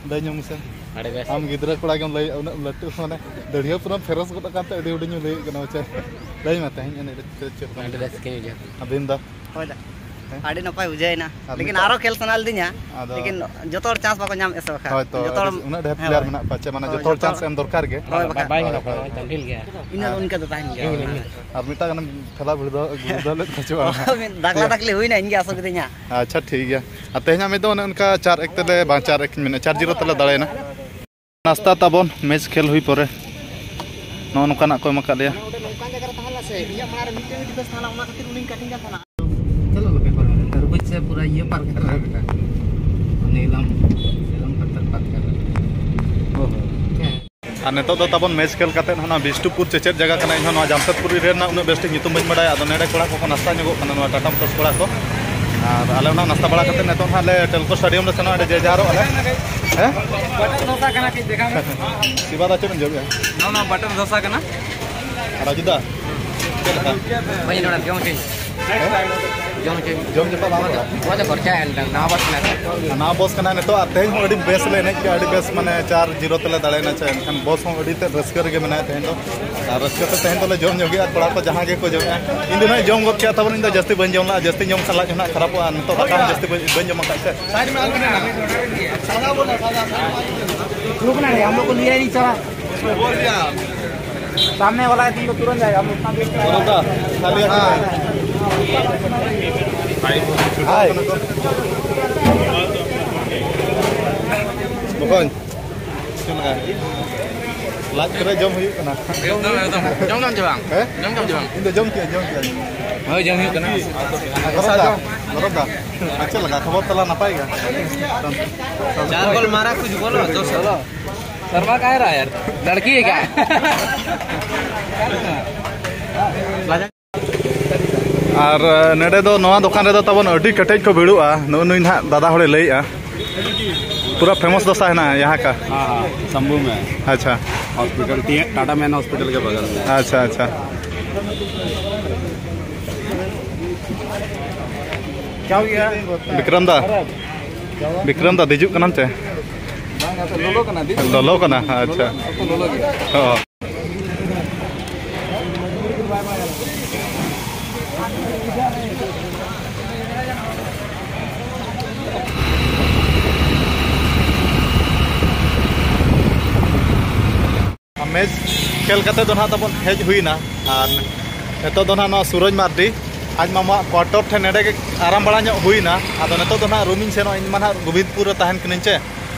ᱞᱟᱹᱭ ᱧᱚᱜ ᱢᱮᱥᱮ᱾ ᱟᱹᱰᱤ ᱵᱮᱥ᱾ ᱟᱢ ᱜᱤᱫᱽᱨᱟᱹ ᱠᱚᱲᱟ ᱜᱮᱢ ᱞᱟᱹᱭ, ᱩᱱᱟᱹᱜ ᱞᱟᱹᱴᱩ ᱢᱟᱱᱮ ᱫᱟᱹᱲᱦᱤᱭᱟᱹ ᱯᱩᱨᱟᱹᱢ ᱯᱷᱮᱨᱚᱥ ᱜᱚᱫ ᱟᱠᱟᱱ ᱛᱮ ᱟᱹᱰᱤ ᱦᱩᱰᱤᱧ ᱮᱢ ᱞᱟᱹᱭᱮᱫ ᱠᱟᱱᱟ, ᱢᱟᱪᱮ᱾ ᱞᱟᱹᱭ ᱢᱮ, ᱛᱮᱦᱮᱧ ᱮᱱᱮᱡ ᱨᱮ ᱪᱮᱫ, ᱪᱮᱫ ᱞᱮᱠᱟ ᱟᱹᱰᱤ ᱵᱩᱡᱷᱟᱹᱣ? ᱨᱟᱹᱥᱠᱟᱹᱧ ᱵᱩᱡᱷᱟᱹᱣ ᱠᱮᱫᱟ᱾ ᱟᱹᱵᱤᱱ ᱫᱚ? ᱦᱳᱭ ᱫᱟ᱾ ᱦᱮᱸ? ᱟᱹᱰᱤ ᱱᱟᱯᱟᱭ ᱵᱩᱡᱷᱟᱹᱣ ᱮᱱᱟ, ᱟᱨ ᱞᱮᱠᱤᱱ ᱱᱤᱛᱚᱜ ᱟᱨᱚ ᱠᱷᱮᱞ ᱥᱟᱱᱟ ᱞᱤᱫᱤᱧᱟ, ᱟᱫᱚ ᱞᱮᱠᱤᱱ ᱡᱚᱛᱚ ᱦᱚᱲ ᱪᱟᱱᱥ ᱵᱟᱠᱚ ᱧᱟᱢᱮᱫ ᱥᱮ ᱵᱟᱠᱷᱟᱱ᱾ ᱦᱳᱭ ᱛᱚ, ᱡᱚᱛᱚ ᱦᱚᱲ ᱟᱹᱰᱤ, ᱩᱱᱟᱹᱜ ᱰᱷᱮᱨ ᱦᱮᱸ, ᱯᱞᱮᱭᱟᱨ ᱦᱳᱭ᱾ ᱢᱮᱱᱟᱜ ᱠᱚᱣᱟ, ᱪᱮᱫ ᱢᱟᱱᱮ ᱦᱳᱭ, ᱡᱚᱛᱚ ᱦᱚᱲ ᱡᱚᱛᱚ ᱪᱟᱱᱥ ᱦᱚᱲ᱾ ᱮᱢ ᱫᱚᱨᱠᱟᱨ ᱜᱮ᱾ ᱦᱳᱭ, ᱵᱟᱠᱷᱟᱱ᱾ ᱵᱟᱭ ᱜᱟᱱᱚᱜ ᱠᱟᱱᱟ, ᱦᱮᱸ᱾ ᱰᱷᱤᱞ ᱜᱮᱭᱟ᱾ ᱤᱱᱟᱹ ᱫᱚ ᱦᱮᱸ᱾ ᱤᱱᱠᱟᱹ ᱫᱚ ᱛᱟᱦᱮᱱ ᱜᱮᱭᱟ᱾ ᱦᱮᱸ᱾ ᱟᱨ ᱢᱤᱫᱴᱟᱝ ᱜᱟᱱᱮᱢ ᱠᱷᱮᱞᱟ ᱵᱷᱤᱲᱟᱹᱣ, ᱵᱷᱤᱲᱟᱹᱣ ᱞᱮᱫ ᱠᱚᱣᱟ ᱪᱮ ᱵᱟᱝ? ᱫᱟᱜᱽᱞᱟ ᱫᱟᱜᱽᱞᱤ ᱦᱩᱭᱱᱟ, ᱤᱧ ᱜᱮ ᱟᱥᱚᱠ ᱠᱤᱫᱤᱧᱟ᱾ ᱟᱪᱪᱷᱟ, ᱴᱷᱤᱠ ᱜᱮᱭᱟ᱾ ᱟᱨ ᱛᱮᱦᱮᱧᱟᱜ ᱢᱮᱪ ᱫᱚ ᱚᱱᱮ ᱚᱱᱠᱟ ᱪᱟᱨ ᱮᱠ ᱛᱮᱞᱮ, ᱵᱟᱝ, ᱪᱟᱨ ᱮᱠ ᱤᱧ ᱢᱮᱱᱟ, ᱪᱟᱨ ᱡᱤᱨᱳ ᱛᱮᱞᱮ ᱫᱟᱲᱮᱭᱮᱱᱟ᱾ ᱱᱟᱥᱛᱟ ᱛᱟᱵᱚᱱ ᱢᱮᱪ ᱠᱷᱮᱞ ᱦᱩᱭ ᱯᱚᱨᱮ ᱱᱚᱜᱼᱚ ᱱᱚᱝᱠᱟᱱᱟᱜ ᱠᱚ ᱮᱢ ᱟᱠᱟᱫ ᱞᱮᱭᱟ᱾ ᱱᱚᱰᱮ ᱱᱚᱝᱠᱟᱱ ᱡᱟᱭᱜᱟ ᱨᱮ ᱛᱟᱦᱮᱸ ᱞᱮᱱᱟ ᱥᱮ, ᱤᱧᱟᱹᱜ ᱢᱟᱲᱟᱝ ᱨᱮ ᱢᱤᱫᱴᱮᱱ ᱜᱮ ᱰᱤᱯᱷᱮᱱᱥ ᱛᱟᱦᱮᱸ ᱞᱮᱱᱟ, ᱚᱱᱟ ᱠᱷᱟᱹᱛᱤᱨ ᱩᱱᱤᱧ ᱠᱟᱴᱤᱝ ᱠᱟᱱ ᱛᱟᱦᱮᱱᱟ᱾ ᱪᱚᱞᱚ ᱜᱚᱯᱮ ᱯᱟᱨᱚᱢ ᱮᱱ, ᱛᱟᱨᱵᱩᱡᱽ ᱥᱮ ᱯᱩᱨᱟᱹ ᱤᱭᱟᱹ ᱯᱟᱨᱠ ᱠᱟᱱᱟ ᱵᱮᱴᱟ᱾ ᱱᱤᱞᱟᱢ, ᱱᱤᱞᱟᱢ ᱯᱟᱛᱷᱟᱨ ᱯᱟᱨᱠ ᱠᱟᱱᱟ᱾ ᱦᱮᱸ᱾ ᱟᱨ ᱱᱤᱛᱚᱜ ᱫᱚ ᱛᱟᱵᱚᱱ ᱢᱮᱪ ᱠᱷᱮᱞ ᱠᱟᱛᱮᱫ ᱦᱚᱸ ᱱᱚᱣᱟ ᱵᱤᱥᱴᱩᱯᱩᱨ ᱪᱮᱪᱮᱫ ᱡᱟᱭᱜᱟ ᱠᱟᱱᱟ᱾ ᱤᱧ ᱦᱚᱸ ᱱᱚᱣᱟ ᱡᱟᱢᱥᱮᱫᱽᱯᱩᱨᱤ ᱨᱮ ᱨᱮᱱᱟᱜ ᱩᱱᱟᱹᱜ ᱵᱮᱥ ᱴᱷᱤᱠ ᱧᱩᱛᱩᱢ ᱵᱟᱹᱧ ᱵᱟᱲᱟᱭᱟ᱾ ᱟᱫᱚ ᱱᱚᱰᱮ ᱠᱚᱲᱟ ᱠᱚᱠᱚ ᱱᱟᱥᱛᱟ ᱧᱚᱜᱚᱜ ᱠᱟᱱᱟ, ᱱᱚᱣᱟ ᱴᱟᱴᱟ ᱢᱳᱴᱚᱨᱥ ᱠᱚᱲᱟ ᱠᱚ᱾ ᱟᱨ ᱟᱞᱮ ᱚᱱᱟ ᱱᱟᱥᱛᱟ ᱵᱟᱲᱟ ᱠᱟᱛᱮᱫ ᱱᱤᱛᱚᱜ ᱦᱟᱸᱜ ᱞᱮ ᱴᱮᱞᱠᱳ ᱥᱴᱮᱰᱤᱭᱟᱢ ᱞᱮ ᱥᱮᱱᱚᱜᱼᱟ, ᱚᱸᱰᱮ ᱡᱮ ᱡᱟᱦᱟᱨᱚᱜ ᱟᱞᱮ᱾ ᱦᱮᱸ? ᱵᱟᱴᱚᱨ ᱫᱷᱳᱥᱟ ᱠᱟᱱᱟ, ᱠᱟᱹᱡ ᱫᱮᱠᱷᱟᱣ ᱢᱮ᱾ ᱥᱤᱵᱟ ᱫᱟ, ᱪᱮᱫ ᱮᱢ ᱡᱚᱢᱮᱜᱼᱟ? ᱱᱚᱣᱟ, ᱱᱚᱣᱟ ᱵᱟᱴᱚᱨ ᱫᱷᱳᱥᱟ ᱠᱟᱱᱟ᱾ ᱟᱨ ᱨᱟᱡᱩ ᱫᱟ, ᱪᱮᱫ ᱞᱮᱠᱟ? ᱵᱟᱹᱧ ᱨᱚᱲᱟ, ᱡᱚᱢ ᱦᱚᱪᱚᱧ᱾ ᱦᱮᱸ? ᱡᱚᱢ ᱦᱚᱪᱚᱧ᱾ ᱡᱚᱢ ᱡᱚᱠᱷᱚᱱ ᱵᱟᱢ ᱨᱚᱲᱟ? ᱱᱚᱣᱟ ᱫᱚ ᱠᱷᱚᱨᱪᱟᱭᱟ ᱮᱱᱠᱷᱟᱱ, ᱱᱟᱣᱟ ᱵᱟᱥ ᱠᱟᱱᱟ ᱥᱮ? ᱱᱟᱣᱟ ᱵᱚᱥ ᱠᱟᱱᱟ ᱱᱤᱛᱚᱜ, ᱟᱨ ᱛᱮᱦᱮᱧ ᱦᱚᱸ ᱟᱹᱰᱤ ᱵᱮᱥ ᱞᱮ ᱮᱱᱮᱡ ᱠᱮᱜᱼᱟ, ᱟᱹᱰᱤ ᱵᱮᱥ, ᱢᱟᱱᱮ ᱪᱟᱨ ᱡᱤᱨᱳ ᱛᱮᱞᱮ ᱫᱟᱲᱮᱭᱮᱱᱟ᱾ ᱟᱪᱪᱷᱟ, ᱮᱱᱠᱷᱟᱱ ᱵᱚᱥ ᱦᱚᱸ ᱟᱹᱰᱤ ᱛᱮᱫ ᱨᱟᱹᱥᱠᱟᱹ ᱨᱮᱜᱮ ᱢᱮᱱᱟᱭᱟ ᱛᱮᱦᱮᱧ ᱫᱚ, ᱟᱨ ᱨᱟᱹᱥᱠᱟᱹ ᱛᱮ ᱛᱮᱦᱮᱧ ᱫᱚᱞᱮ ᱡᱚᱢ ᱧᱚᱜ ᱜᱮᱭᱟ, ᱟᱨ ᱠᱚᱲᱟ ᱠᱚ ᱡᱟᱦᱟᱸ ᱜᱮᱠᱚ ᱡᱚᱢᱮᱜᱼᱟ᱾ ᱤᱧ ᱫᱚ ᱱᱟᱦᱟᱜ ᱡᱚᱢ ᱜᱚᱫ ᱠᱮᱜᱼᱟ, ᱛᱟᱵᱚᱱ ᱤᱧ ᱫᱚ ᱡᱟᱹᱥᱛᱤ ᱵᱟᱹᱧ ᱡᱚᱢ ᱞᱟᱜᱼᱟ, ᱡᱟᱹᱥᱛᱤ ᱡᱚᱢ ᱠᱷᱟᱱ ᱞᱟᱡ ᱦᱚᱸ ᱱᱟᱦᱟᱜ ᱠᱷᱟᱨᱟᱯᱚᱜᱼᱟ, ᱱᱤᱛᱚᱜ ᱫᱟᱠᱟ ᱦᱚᱸ ᱡᱟᱹᱥᱛᱤ ᱵᱟᱹᱧ, ᱵᱟᱹᱧ ᱡᱚᱢ ᱟᱠᱟᱫ ᱥᱮ᱾ रुकना नहीं, हम लोग को लिया ही नहीं चला। सामने वाला है, तुम तो तुरंत जाएगा, हम उतना देर में। ᱦᱟᱭ᱾ ᱵᱚᱠᱚᱧ, ᱪᱮᱫ ᱞᱮᱠᱟ? ᱞᱟᱡ ᱯᱮᱨᱮᱡ ᱡᱚᱢ ᱦᱩᱭᱩᱜ ᱠᱟᱱᱟ᱾ ᱮᱠᱫᱚᱢ, ᱮᱠᱫᱚᱢ᱾ ᱡᱚᱢ ᱠᱟᱢ ᱪᱮ ᱵᱟᱝ? ᱦᱮᱸ? ᱡᱚᱢ ᱠᱟᱢ ᱪᱮ ᱵᱟᱝ? ᱤᱧ ᱫᱚ ᱡᱚᱢ ᱠᱮᱜᱼᱟ, ᱡᱚᱢ ᱠᱮᱜᱼᱟ᱾ ᱦᱳᱭ, ᱡᱚᱢ ᱦᱩᱭᱩᱜ ᱠᱟᱱᱟ᱾ ᱟᱨ ᱜᱚᱨᱚᱵ ᱫᱟ, ᱜᱚᱨᱚᱵ ᱫᱟ, ᱟᱨ ᱪᱮᱫ ᱞᱮᱠᱟ ᱠᱷᱚᱵᱚᱨ ᱛᱟᱞᱟᱝ ᱱᱟᱯᱟᱭ ᱜᱮ? ᱪᱟᱨ ᱜᱳᱞ ᱢᱟᱨᱟ ᱠᱩᱪ ᱵᱚᱞᱚ, ᱫᱚᱥ ᱦᱟᱡᱟᱨ᱾ ᱥᱚᱨᱢᱟ ᱠᱟᱦᱮ ᱨᱟᱦᱟ ᱭᱟᱨ? ᱞᱟᱲᱠᱤ ᱦᱮ ᱠᱭᱟ? ᱟᱨ ᱱᱚᱰᱮ ᱫᱚ, ᱱᱚᱣᱟ ᱫᱚᱠᱟᱱ ᱨᱮᱫᱚ ᱛᱟᱵᱚᱱ ᱟᱹᱰᱤ ᱠᱮᱴᱮᱡ ᱠᱚ ᱵᱷᱤᱲᱚᱜᱼᱟ᱾ ᱱᱩᱜᱼᱩ ᱱᱩᱭ ᱱᱟᱦᱟᱜ ᱫᱟᱫᱟ ᱦᱚᱲᱮ ᱞᱟᱹᱭᱮᱜᱼᱟ, ᱯᱩᱨᱟᱹ famous ᱰᱳᱥᱟ ᱦᱮᱱᱟᱜᱼᱟ ᱭᱟᱦᱟᱸ ᱠᱟ᱾ हाँ, हाँ, शंभू में। ᱟᱪᱪᱷᱟ᱾ Hospital, T-, Tata man hospital के बगल में। ᱟᱪᱪᱷᱟ, ᱟᱪᱪᱷᱟ᱾ क्या हो गया? ᱵᱤᱠᱨᱚᱢ ᱫᱟ, ᱵᱤᱠᱨᱚᱢ ᱫᱟ, ᱫᱮᱡᱚᱜ ᱠᱟᱱᱟᱢ ᱪᱮ? ᱵᱟᱝ, ᱟᱫᱚ ᱞᱚᱞᱚ ᱠᱟᱱᱟ, ᱫᱮᱡ᱾ ᱞᱚᱞᱚ ᱠᱟᱱᱟ, ᱟᱪᱪᱷᱟ᱾ ᱟᱫᱚ ᱞᱚᱞᱚ ᱜᱮᱭᱟ᱾ ᱚ᱾ ᱢᱮᱪ ᱠᱷᱮᱞ ᱠᱟᱛᱮ ᱫᱚ ᱱᱟᱦᱟᱜ ᱛᱟᱵᱚᱱ ᱦᱮᱡ ᱦᱩᱭᱱᱟ᱾ ᱟᱨ ᱱᱤᱛᱚᱜ ᱫᱚ ᱱᱟᱦᱟᱜ ᱱᱚᱣᱟ ᱥᱩᱨᱚᱡᱽ ᱢᱟᱨᱰᱤ ᱟᱡ ᱢᱟᱢᱟᱣᱟᱜ quarter ᱴᱷᱮᱱ ᱱᱚᱰᱮ ᱜᱮ ᱟᱨᱟᱢ ᱵᱟᱲᱟ ᱧᱚᱜ ᱦᱩᱭᱱᱟ᱾ ᱟᱫᱚ ᱱᱤᱛᱚᱜ ᱫᱚ ᱱᱟᱦᱟᱜ ᱨᱩᱢᱤᱧ ᱥᱮᱱᱚᱜᱼᱟ, ᱤᱧ ᱢᱟ ᱱᱟᱦᱟᱜ ᱜᱳᱵᱤᱱᱫᱯᱩᱨ ᱨᱮ ᱛᱟᱦᱮᱱ ᱠᱟᱹᱱᱟᱹᱧ ᱪᱮ᱾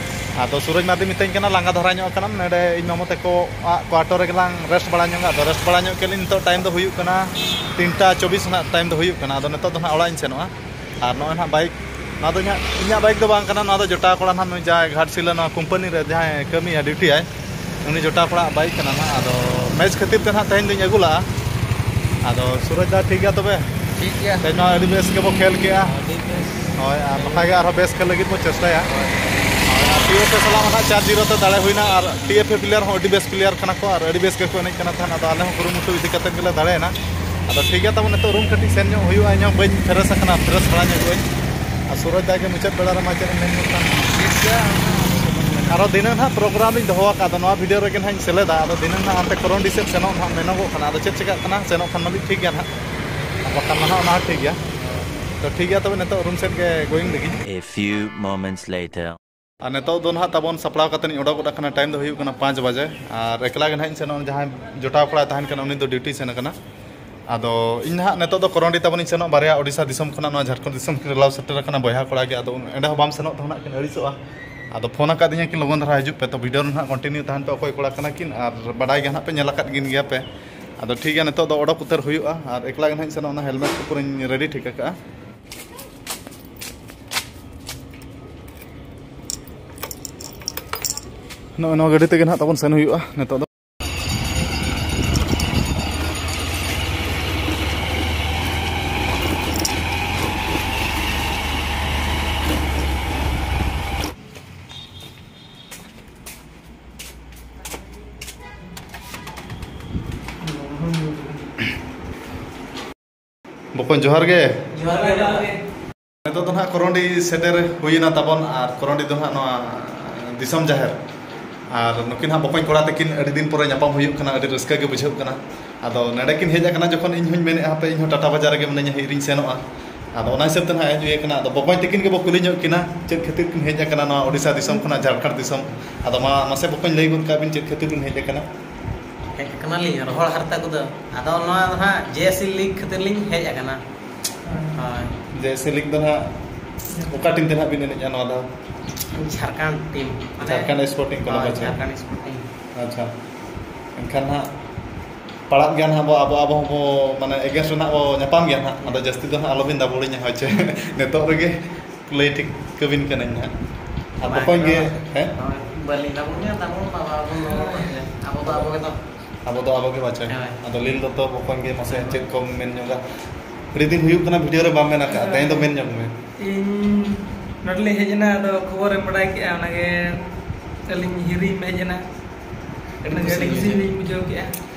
ᱟᱫᱚ ᱥᱩᱨᱚᱡᱽ ᱢᱟᱨᱰᱤ ᱢᱤᱛᱟᱹᱧ ᱠᱟᱱᱟ, "ᱞᱟᱸᱜᱟ ᱫᱷᱟᱨᱟ ᱧᱚᱜ ᱟᱠᱟᱱᱟᱢ, ᱱᱚᱰᱮ ᱤᱧ ᱢᱟᱢᱚ ᱛᱟᱠᱚᱣᱟᱜ quarter ᱨᱮᱜᱮ ᱞᱟᱝ rest ᱵᱟᱲᱟ ᱧᱚᱜᱟ᱾" ᱟᱫᱚ rest ᱵᱟᱲᱟ ᱧᱚᱜ ᱠᱮᱫ ᱞᱤᱧ᱾ ᱱᱤᱛᱚᱜ time ᱫᱚ ᱦᱩᱭᱩᱜ ᱠᱟᱱᱟ ᱛᱤᱱᱴᱟ ᱪᱚᱵᱵᱤᱥ ᱨᱮᱱᱟᱜ time ᱫᱚ ᱦᱩᱭᱩᱜ ᱠᱟᱱᱟ᱾ ᱟᱫᱚ ᱱᱤᱛᱚᱜ ᱫᱚ ᱱᱟᱦᱟᱜ ᱚᱲᱟᱜ ᱤᱧ ᱥᱮᱱᱚᱜᱼᱟ᱾ ᱟᱨ ᱱᱚᱜᱼᱚᱭ ᱱᱟᱦᱟᱜ bike, ᱱᱚᱣᱟ ᱫᱚ ᱤᱧᱟᱹᱜ, ᱤᱧᱟᱹᱜ bike ᱫᱚ ᱵᱟᱝ ᱠᱟᱱᱟ, ᱱᱚᱣᱟ ᱫᱚ ᱡᱚᱴᱟᱣ ᱠᱚᱲᱟ ᱱᱟᱦᱟᱜ, ᱱᱩᱭ ᱡᱟᱦᱟᱸᱭ ᱜᱷᱟᱴᱥᱤᱞᱟᱹ ᱱᱚᱣᱟ company ᱨᱮ ᱡᱟᱦᱟᱸᱭ ᱠᱟᱹᱢᱤᱭᱟ, duty ᱟᱭ, ᱩᱱᱤ ᱡᱚᱴᱟᱣ ᱠᱚᱲᱟᱣᱟᱜ bike ᱠᱟᱱᱟ ᱱᱟᱦᱟᱜ᱾ ᱟᱫᱚ match ᱠᱷᱟᱹᱛᱤᱨ ᱛᱮ ᱱᱟᱦᱟᱜ ᱛᱮᱦᱮᱧ ᱫᱚᱧ ᱟᱹᱜᱩ ᱞᱟᱜᱼᱟ᱾ ᱟᱫᱚ ᱥᱩᱨᱚᱡᱽ ᱫᱟ, ᱴᱷᱤᱠ ᱜᱮᱭᱟ ᱛᱚᱵᱮ? ᱴᱷᱤᱠ ᱜᱮᱭᱟ᱾ ᱛᱮᱦᱮᱧ ᱢᱟ ᱟᱹᱰᱤ ᱵᱮᱥ ᱜᱮᱵᱚ ᱠᱷᱮᱞ ᱠᱮᱜᱼᱟ᱾ ᱟᱹᱰᱤ ᱵᱮᱥ᱾ ᱦᱳᱭ, ᱟᱨ ᱱᱚᱝᱠᱟ ᱜᱮ ᱟᱨᱦᱚᱸ ᱵᱮᱥ ᱠᱷᱮᱞ ᱞᱟᱹᱜᱤᱫ ᱵᱚ ᱪᱮᱥᱴᱟᱭᱟ᱾ ᱦᱳᱭ᱾ ᱦᱳᱭ, ᱟᱨ TFA ᱥᱟᱞᱟᱜ ᱢᱟ ᱱᱟᱦᱟᱜ ᱪᱟᱨ ᱡᱤᱨᱳ ᱛᱮ ᱫᱟᱲᱮ ᱦᱩᱭᱱᱟ, ᱟᱨ TFA player ᱦᱚᱸ ᱟᱹᱰᱤ ᱵᱮᱥ player ᱠᱟᱱᱟ ᱠᱚ ᱟᱨ ᱟᱹᱰᱤ ᱵᱮᱥ ᱜᱮᱠᱚ ᱮᱱᱮᱡ ᱠᱟᱱᱟ ᱛᱟᱦᱮᱸᱫ᱾ ᱟᱫᱚ ᱟᱞᱮ ᱦᱚᱸ ᱠᱩᱨᱩᱢᱩᱴᱩ ᱤᱫᱤ ᱠᱟᱛᱮᱫ ᱜᱮᱞᱮ ᱫᱟᱲᱮᱭᱮᱱᱟ᱾ ᱟᱫᱚ ᱴᱷᱤᱠ ᱜᱮᱭᱟ, ᱛᱟᱵᱚᱱ ᱱᱤᱛᱚᱜ room ᱠᱟᱹᱴᱤᱡ ᱥᱮᱱ ᱧᱚᱜ ᱦᱩᱭᱩᱜᱼᱟ, ᱤᱧ ᱦᱚᱸ ᱵᱟᱹᱧ fresh ᱟᱠᱟᱱᱟ, fresh ᱵᱟᱲᱟ ᱧᱚᱜᱚᱜ ᱟᱹᱧ᱾ ᱟᱨ ᱥᱩᱨᱚᱡᱽ ᱫᱟ ᱜᱮ ᱢᱩᱪᱟᱹᱫ ᱵᱮᱲᱟ ᱨᱮ ᱢᱟ ᱪᱮᱫ ᱮᱢ ᱢᱮᱱ ᱜᱚᱫ ᱠᱟᱱ? ᱴᱷᱤᱠ ᱜᱮᱭᱟ᱾ ᱟᱨᱚ ᱫᱷᱤᱱᱟᱹᱝ ᱱᱟᱦᱟᱜ program ᱤᱧ ᱫᱚᱦᱚ ᱟᱠᱟᱫᱟ, ᱱᱚᱣᱟ video ᱨᱮᱜᱮ ᱱᱟᱦᱟᱜ ᱤᱧ ᱥᱮᱞᱮᱫᱟ᱾ ᱟᱫᱚ ᱫᱷᱤᱱᱟᱹᱝ ᱱᱟᱦᱟᱜ ᱦᱟᱱᱛᱮ ᱠᱚᱨᱚᱱᱰᱤ ᱥᱮᱫ ᱥᱮᱱᱚᱜ ᱱᱟᱦᱟᱜ ᱢᱮᱱᱚᱜᱚᱜ ᱠᱟᱱᱟ᱾ ᱟᱫᱚ ᱪᱮᱫ ᱪᱮᱠᱟᱜ ᱠᱟᱱᱟ, ᱥᱮᱱᱚᱜ ᱠᱷᱟᱱ ᱢᱟᱞᱤᱧ ᱴᱷᱤᱠ ᱜᱮᱭᱟ ᱱᱟᱦᱟᱜ, ᱟᱨ ᱵᱟᱠᱷᱟᱱ ᱱᱟᱦᱟᱜ ᱚᱱᱟ ᱦᱚᱸ ᱴᱷᱤᱠ ᱜᱮᱭᱟ᱾ ᱛᱚ ᱴᱷᱤᱠ ᱜᱮᱭᱟ, ᱛᱚᱵᱮ ᱱᱤᱛᱚᱜ room ᱥᱮᱫ ᱜᱮ going ᱞᱟᱹᱜᱤᱫ᱾ A few moments later. ᱟᱨ ᱱᱤᱛᱚᱜ ᱫᱚ ᱱᱟᱦᱟᱜ ᱛᱟᱵᱚᱱ ᱥᱟᱯᱲᱟᱣ ᱠᱟᱛᱮ ᱤᱧ ᱚᱰᱚᱠ ᱜᱚᱫ ᱟᱠᱟᱱᱟ᱾ Time ᱫᱚ ᱦᱩᱭᱩᱜ ᱠᱟᱱᱟ ᱯᱟᱸᱪ ᱵᱟᱡᱮ, ᱟᱨ ᱮᱠᱞᱟ ᱜᱮ ᱱᱟᱦᱟᱜ ᱤᱧ ᱥᱮᱱᱚᱜᱼᱟ᱾ ᱡᱟᱦᱟᱸᱭ ᱡᱚᱴᱟᱣ ᱠᱚᱲᱟᱭ ᱛᱟᱦᱮᱱ ᱠᱟᱱᱟ, ᱩᱱᱤ ᱫᱚ duty ᱥᱮᱱ ᱟᱠᱟᱱᱟ᱾ ᱟᱫᱚ ᱤᱧ ᱱᱟᱦᱟᱜ ᱱᱤᱛᱚᱜ ᱫᱚ ᱠᱚᱨᱚᱱᱰᱤ ᱛᱟᱵᱚᱱᱤᱧ ᱥᱮᱱᱚᱜ, ᱵᱟᱨᱭᱟ ᱳᱰᱤᱥᱟ ᱫᱤᱥᱚᱢ ᱠᱷᱚᱱᱟᱜ ᱱᱚᱣᱟ ᱡᱷᱟᱲᱠᱷᱚᱸᱰ ᱫᱤᱥᱚᱢ ᱠᱤᱱ ᱨᱮᱞᱟᱣ ᱥᱮᱴᱮᱨ ᱟᱠᱟᱱᱟ ᱵᱚᱭᱦᱟ ᱠᱚᱲᱟ ᱜᱮ᱾ ᱟᱫᱚ ᱮᱸᱰᱮ ᱦᱚᱸ ᱵᱟᱢ ᱥᱮᱱᱚᱜ ᱛᱮᱦᱚᱸ ᱱᱟᱜ ᱠᱤᱱ ᱟᱹᱲᱤᱥᱚᱜᱼᱟ᱾ ᱟᱫᱚ ᱯᱷᱳᱱ ᱟᱠᱟᱫᱤᱧᱟ ᱠᱤᱱ, "ᱞᱚᱜᱚᱱ ᱫᱷᱟᱨᱟ ᱦᱤᱡᱩᱜ ᱯᱮ", ᱛᱚ ᱵᱷᱤᱰᱤᱭᱳ ᱨᱮ ᱱᱟᱦᱟᱜ ᱠᱚᱱᱴᱤᱱᱤᱭᱩ ᱛᱟᱦᱮᱱ ᱯᱮ ᱚᱠᱚᱭ ᱠᱚᱲᱟ ᱠᱟᱱᱟ ᱠᱤᱱ, ᱟᱨ ᱵᱟᱰᱟᱭ ᱜᱮ ᱱᱟᱦᱟᱜ ᱯᱮ ᱧᱮᱞ ᱟᱠᱟᱫ ᱠᱤᱱ ᱜᱮᱭᱟ ᱯᱮ᱾ ᱟᱫᱚ ᱴᱷᱤᱠ ᱜᱮᱭᱟ, ᱱᱤᱛᱚᱜ ᱫᱚ ᱚᱰᱚᱠ ᱩᱛᱟᱹᱨ ᱦᱩᱭᱩᱜᱼᱟ, ᱟᱨ ᱮᱠᱞᱟ ᱜᱮ ᱱᱟᱦᱟᱜ ᱤᱧ ᱥᱮᱱᱚᱜ, ᱚᱱᱟ ᱦᱮᱞᱢᱮᱴ ᱠᱚ ᱯᱩᱨᱟᱹᱧ ᱨᱮᱰᱤ ᱴᱷᱤᱠ ᱟᱠᱟᱜᱼᱟ᱾ ᱱᱚᱜᱼᱚᱭ ᱱᱚᱣᱟ ᱜᱟᱹᱰᱤ ᱛᱮᱜᱮ ᱱᱟᱦᱟᱜ ᱛᱟᱵᱚᱱ ᱥᱮᱱ ᱦᱩᱭᱩᱜᱼᱟ ᱱᱤᱛᱚᱜ ᱫᱚ᱾ ᱵᱚᱠᱚᱧ, ᱡᱚᱦᱟᱨ ᱜᱮ᱾ ᱡᱚᱦᱟᱨ ᱜᱮ, ᱡᱚᱦᱟᱨ ᱜᱮ᱾ ᱱᱤᱛᱚᱜ ᱫᱚ ᱱᱟᱦᱟᱜ ᱠᱚᱨᱚᱱᱰᱤ ᱥᱮᱴᱮᱨ ᱦᱩᱭᱮᱱᱟ ᱛᱟᱵᱚᱱ, ᱟᱨ ᱠᱚᱨᱚᱱᱰᱤ ᱫᱚ ᱱᱟᱦᱟᱜ ᱱᱚᱣᱟ ᱫᱤᱥᱚᱢ ᱡᱟᱦᱮᱨ᱾ ᱟᱨ ᱱᱩᱠᱤᱱ ᱦᱟᱸᱜ ᱵᱚᱠᱚᱧ ᱠᱚᱲᱟ ᱛᱟᱹᱠᱤᱱ ᱟᱹᱰᱤ ᱫᱤᱱ ᱯᱚᱨᱮ ᱧᱟᱯᱟᱢ ᱦᱩᱭᱩᱜ ᱠᱟᱱᱟ, ᱟᱹᱰᱤ ᱨᱟᱹᱥᱠᱟᱹ ᱜᱮ ᱵᱩᱡᱷᱟᱹᱜ ᱠᱟᱱᱟ᱾ ᱟᱫᱚ ᱱᱚᱰᱮ ᱠᱤᱱ ᱦᱮᱡ ᱟᱠᱟᱱᱟ ᱡᱚᱠᱷᱚᱱ, ᱤᱧ ᱦᱚᱧ ᱢᱮᱱᱮᱫᱼᱟ, "ᱦᱟᱯᱮ, ᱤᱧ ᱦᱚᱸ ᱴᱟᱴᱟ ᱵᱟᱡᱟᱨ ᱨᱮᱜᱮ ᱢᱤᱱᱟᱹᱧᱟ, ᱦᱮᱡ ᱨᱤᱧ ᱥᱮᱱᱚᱜᱼᱟ᱾" ᱟᱫᱚ ᱚᱱᱟ ᱦᱤᱥᱟᱹᱵ ᱛᱮ ᱱᱟᱦᱟᱜ ᱦᱮᱡ ᱦᱩᱭ ᱟᱠᱟᱱᱟ᱾ ᱟᱫᱚ ᱵᱚᱠᱚᱧ ᱛᱟᱹᱠᱤᱱ ᱜᱮᱵᱚ ᱠᱩᱞᱤ ᱧᱚᱜ ᱠᱤᱱᱟ, ᱪᱮᱫ ᱠᱷᱟᱹᱛᱤᱨ ᱠᱤᱱ ᱦᱮᱡ ᱟᱠᱟᱱᱟ ᱱᱚᱣᱟ ᱳᱰᱤᱥᱟ ᱫᱤᱥᱚᱢ ᱠᱷᱚᱱᱟᱜ ᱡᱷᱟᱲᱠᱷᱚᱸᱰ ᱫᱤᱥᱚᱢ᱾ ᱟᱫᱚ ᱢᱟ, ᱢᱟᱥᱮ ᱵᱚᱠᱚᱧ, ᱞᱟᱹᱭ ᱜᱚᱫ ᱠᱟᱜ ᱵᱤᱱ, ᱪᱮᱫ ᱠᱷᱟᱹᱛᱤᱨ ᱵᱤᱱ ᱦᱮᱡ ᱟᱠᱟᱱᱟ? ᱦᱮᱡ ᱟᱠᱟᱱᱟᱞᱤᱧ ᱨᱚᱦᱚᱲ ᱦᱟᱨᱛᱟ ᱠᱚᱫᱚ᱾ ᱟᱫᱚ ᱱᱚᱣᱟ ᱫᱚ ᱦᱟᱸᱜ ᱡᱮ ᱮᱥ ᱥᱤ ᱞᱤᱜᱽ ᱠᱷᱟᱹᱛᱤᱨ ᱞᱤᱧ ᱦᱮᱡ ᱟᱠᱟᱱᱟ᱾ ᱦᱳᱭ᱾ ᱡᱮ ᱮᱥ ᱥᱤ ᱞᱤᱜᱽ ᱫᱚ ᱱᱟᱦᱟᱜ ᱚᱠᱟ ᱴᱤᱢ ᱛᱮ ᱱᱟᱦᱟᱜ ᱵᱤᱱ ᱮᱱᱮᱡᱼᱟ ᱱᱚᱣᱟ ᱫᱚ? ᱡᱷᱟᱨᱠᱷᱚᱸᱰ ᱴᱤᱢ᱾ ᱢᱟᱱᱮ, ᱡᱷᱟᱨᱠᱷᱚᱸᱰ ᱥᱯᱳᱨᱴᱤᱝ ᱠᱞᱟᱵᱽ, ᱦᱳᱭ, ᱟᱪᱪᱷᱟ᱾ ᱡᱷᱟᱨᱠᱷᱚᱸᱰ ᱥᱯᱳᱨᱴᱤᱝ᱾ ᱟᱪᱪᱷᱟ᱾ ᱮᱱᱠᱷᱟᱱ ᱦᱟᱸᱜ ᱯᱟᱲᱟᱜ ᱜᱮᱭᱟ ᱱᱟᱦᱟᱜ ᱵᱚ, ᱟᱵᱚ, ᱟᱵᱚ ᱦᱚᱸᱵᱚ, ᱢᱟᱱᱮ, against ᱨᱮ ᱱᱟᱦᱟᱜ ᱵᱚ ᱧᱟᱯᱟᱢ ᱜᱮᱭᱟ ᱱᱟᱦᱟᱜ᱾ ᱟᱫᱚ ᱡᱟᱹᱥᱛᱤ ᱫᱚ ᱱᱟᱦᱟᱜ ᱟᱞᱚᱵᱤᱱ ᱫᱟᱵᱚᱲᱤᱧᱟ, ᱦᱳᱭ ᱪᱮ? ᱱᱤᱛᱚᱜ ᱨᱮᱜᱮ ᱞᱟᱹᱭ ᱴᱷᱤᱠ ᱠᱟᱹᱵᱤᱱ ᱠᱟᱹᱱᱟᱹᱧ ᱱᱟᱦᱟᱜ᱾ ᱟᱨ ᱵᱟᱝ, ᱵᱚᱠᱚᱧ ᱜᱮ, ᱦᱮᱸ? ᱦᱳᱭ, ᱵᱟᱹᱞᱤᱧ ᱫᱟᱵᱚᱲ ᱢᱮᱭᱟ, ᱫᱟᱵᱚᱲ ᱢᱟ ᱵᱟᱵᱚᱱ ᱫᱟᱵᱚᱲ ᱢᱟ, ᱟᱵᱚ ᱫᱚ ᱟᱵᱚ ᱜᱮᱛᱚ᱾ ᱟᱵᱚ ᱫᱚ ᱟᱵᱚ ᱜᱮ ᱵᱟᱪᱷᱟ᱾ ᱦᱳᱭ᱾ ᱟᱫᱚ ᱞᱤᱞ ᱫᱚᱛᱚ ᱵᱚᱠᱚᱧ ᱜᱮ, ᱢᱟᱥᱮ ᱪᱮᱫ ᱠᱚᱢ ᱢᱮᱱ ᱧᱚᱜᱟ? ᱟᱹᱰᱤ ᱫᱤᱱ ᱦᱩᱭᱩᱜ ᱠᱟᱱᱟ ᱵᱷᱤᱰᱤᱭᱳ ᱨᱮ ᱵᱟᱢ ᱢᱮᱱ ᱟᱠᱟᱫᱼᱟ, ᱛᱮᱦᱮᱧ ᱫᱚ ᱢᱮᱱ ᱧᱚᱜ ᱢᱮ᱾ ᱤᱧ ᱱᱚᱰᱮ ᱞᱤᱧ ᱦᱮᱡ ᱮᱱᱟ, ᱟᱫᱚ ᱠᱷᱚᱵᱚᱨᱮᱢ ᱵᱟᱰᱟᱭ ᱠᱮᱫᱼᱟ, ᱚᱱᱟᱜᱮ ᱟᱹᱞᱤᱧ ᱦᱤᱨᱤᱧ ᱦᱮᱡ ᱮᱱᱟ᱾ ᱟᱹᱰᱤ ᱚᱱᱟᱜᱮ ᱠᱩᱥᱤ ᱟᱹᱰᱤ ᱠᱩᱥᱤ ᱵᱩᱡᱷᱟᱹᱣ᱾ ᱞᱤᱧ ᱵᱩᱡᱷᱟᱹᱣ ᱠᱮᱫᱼᱟ᱾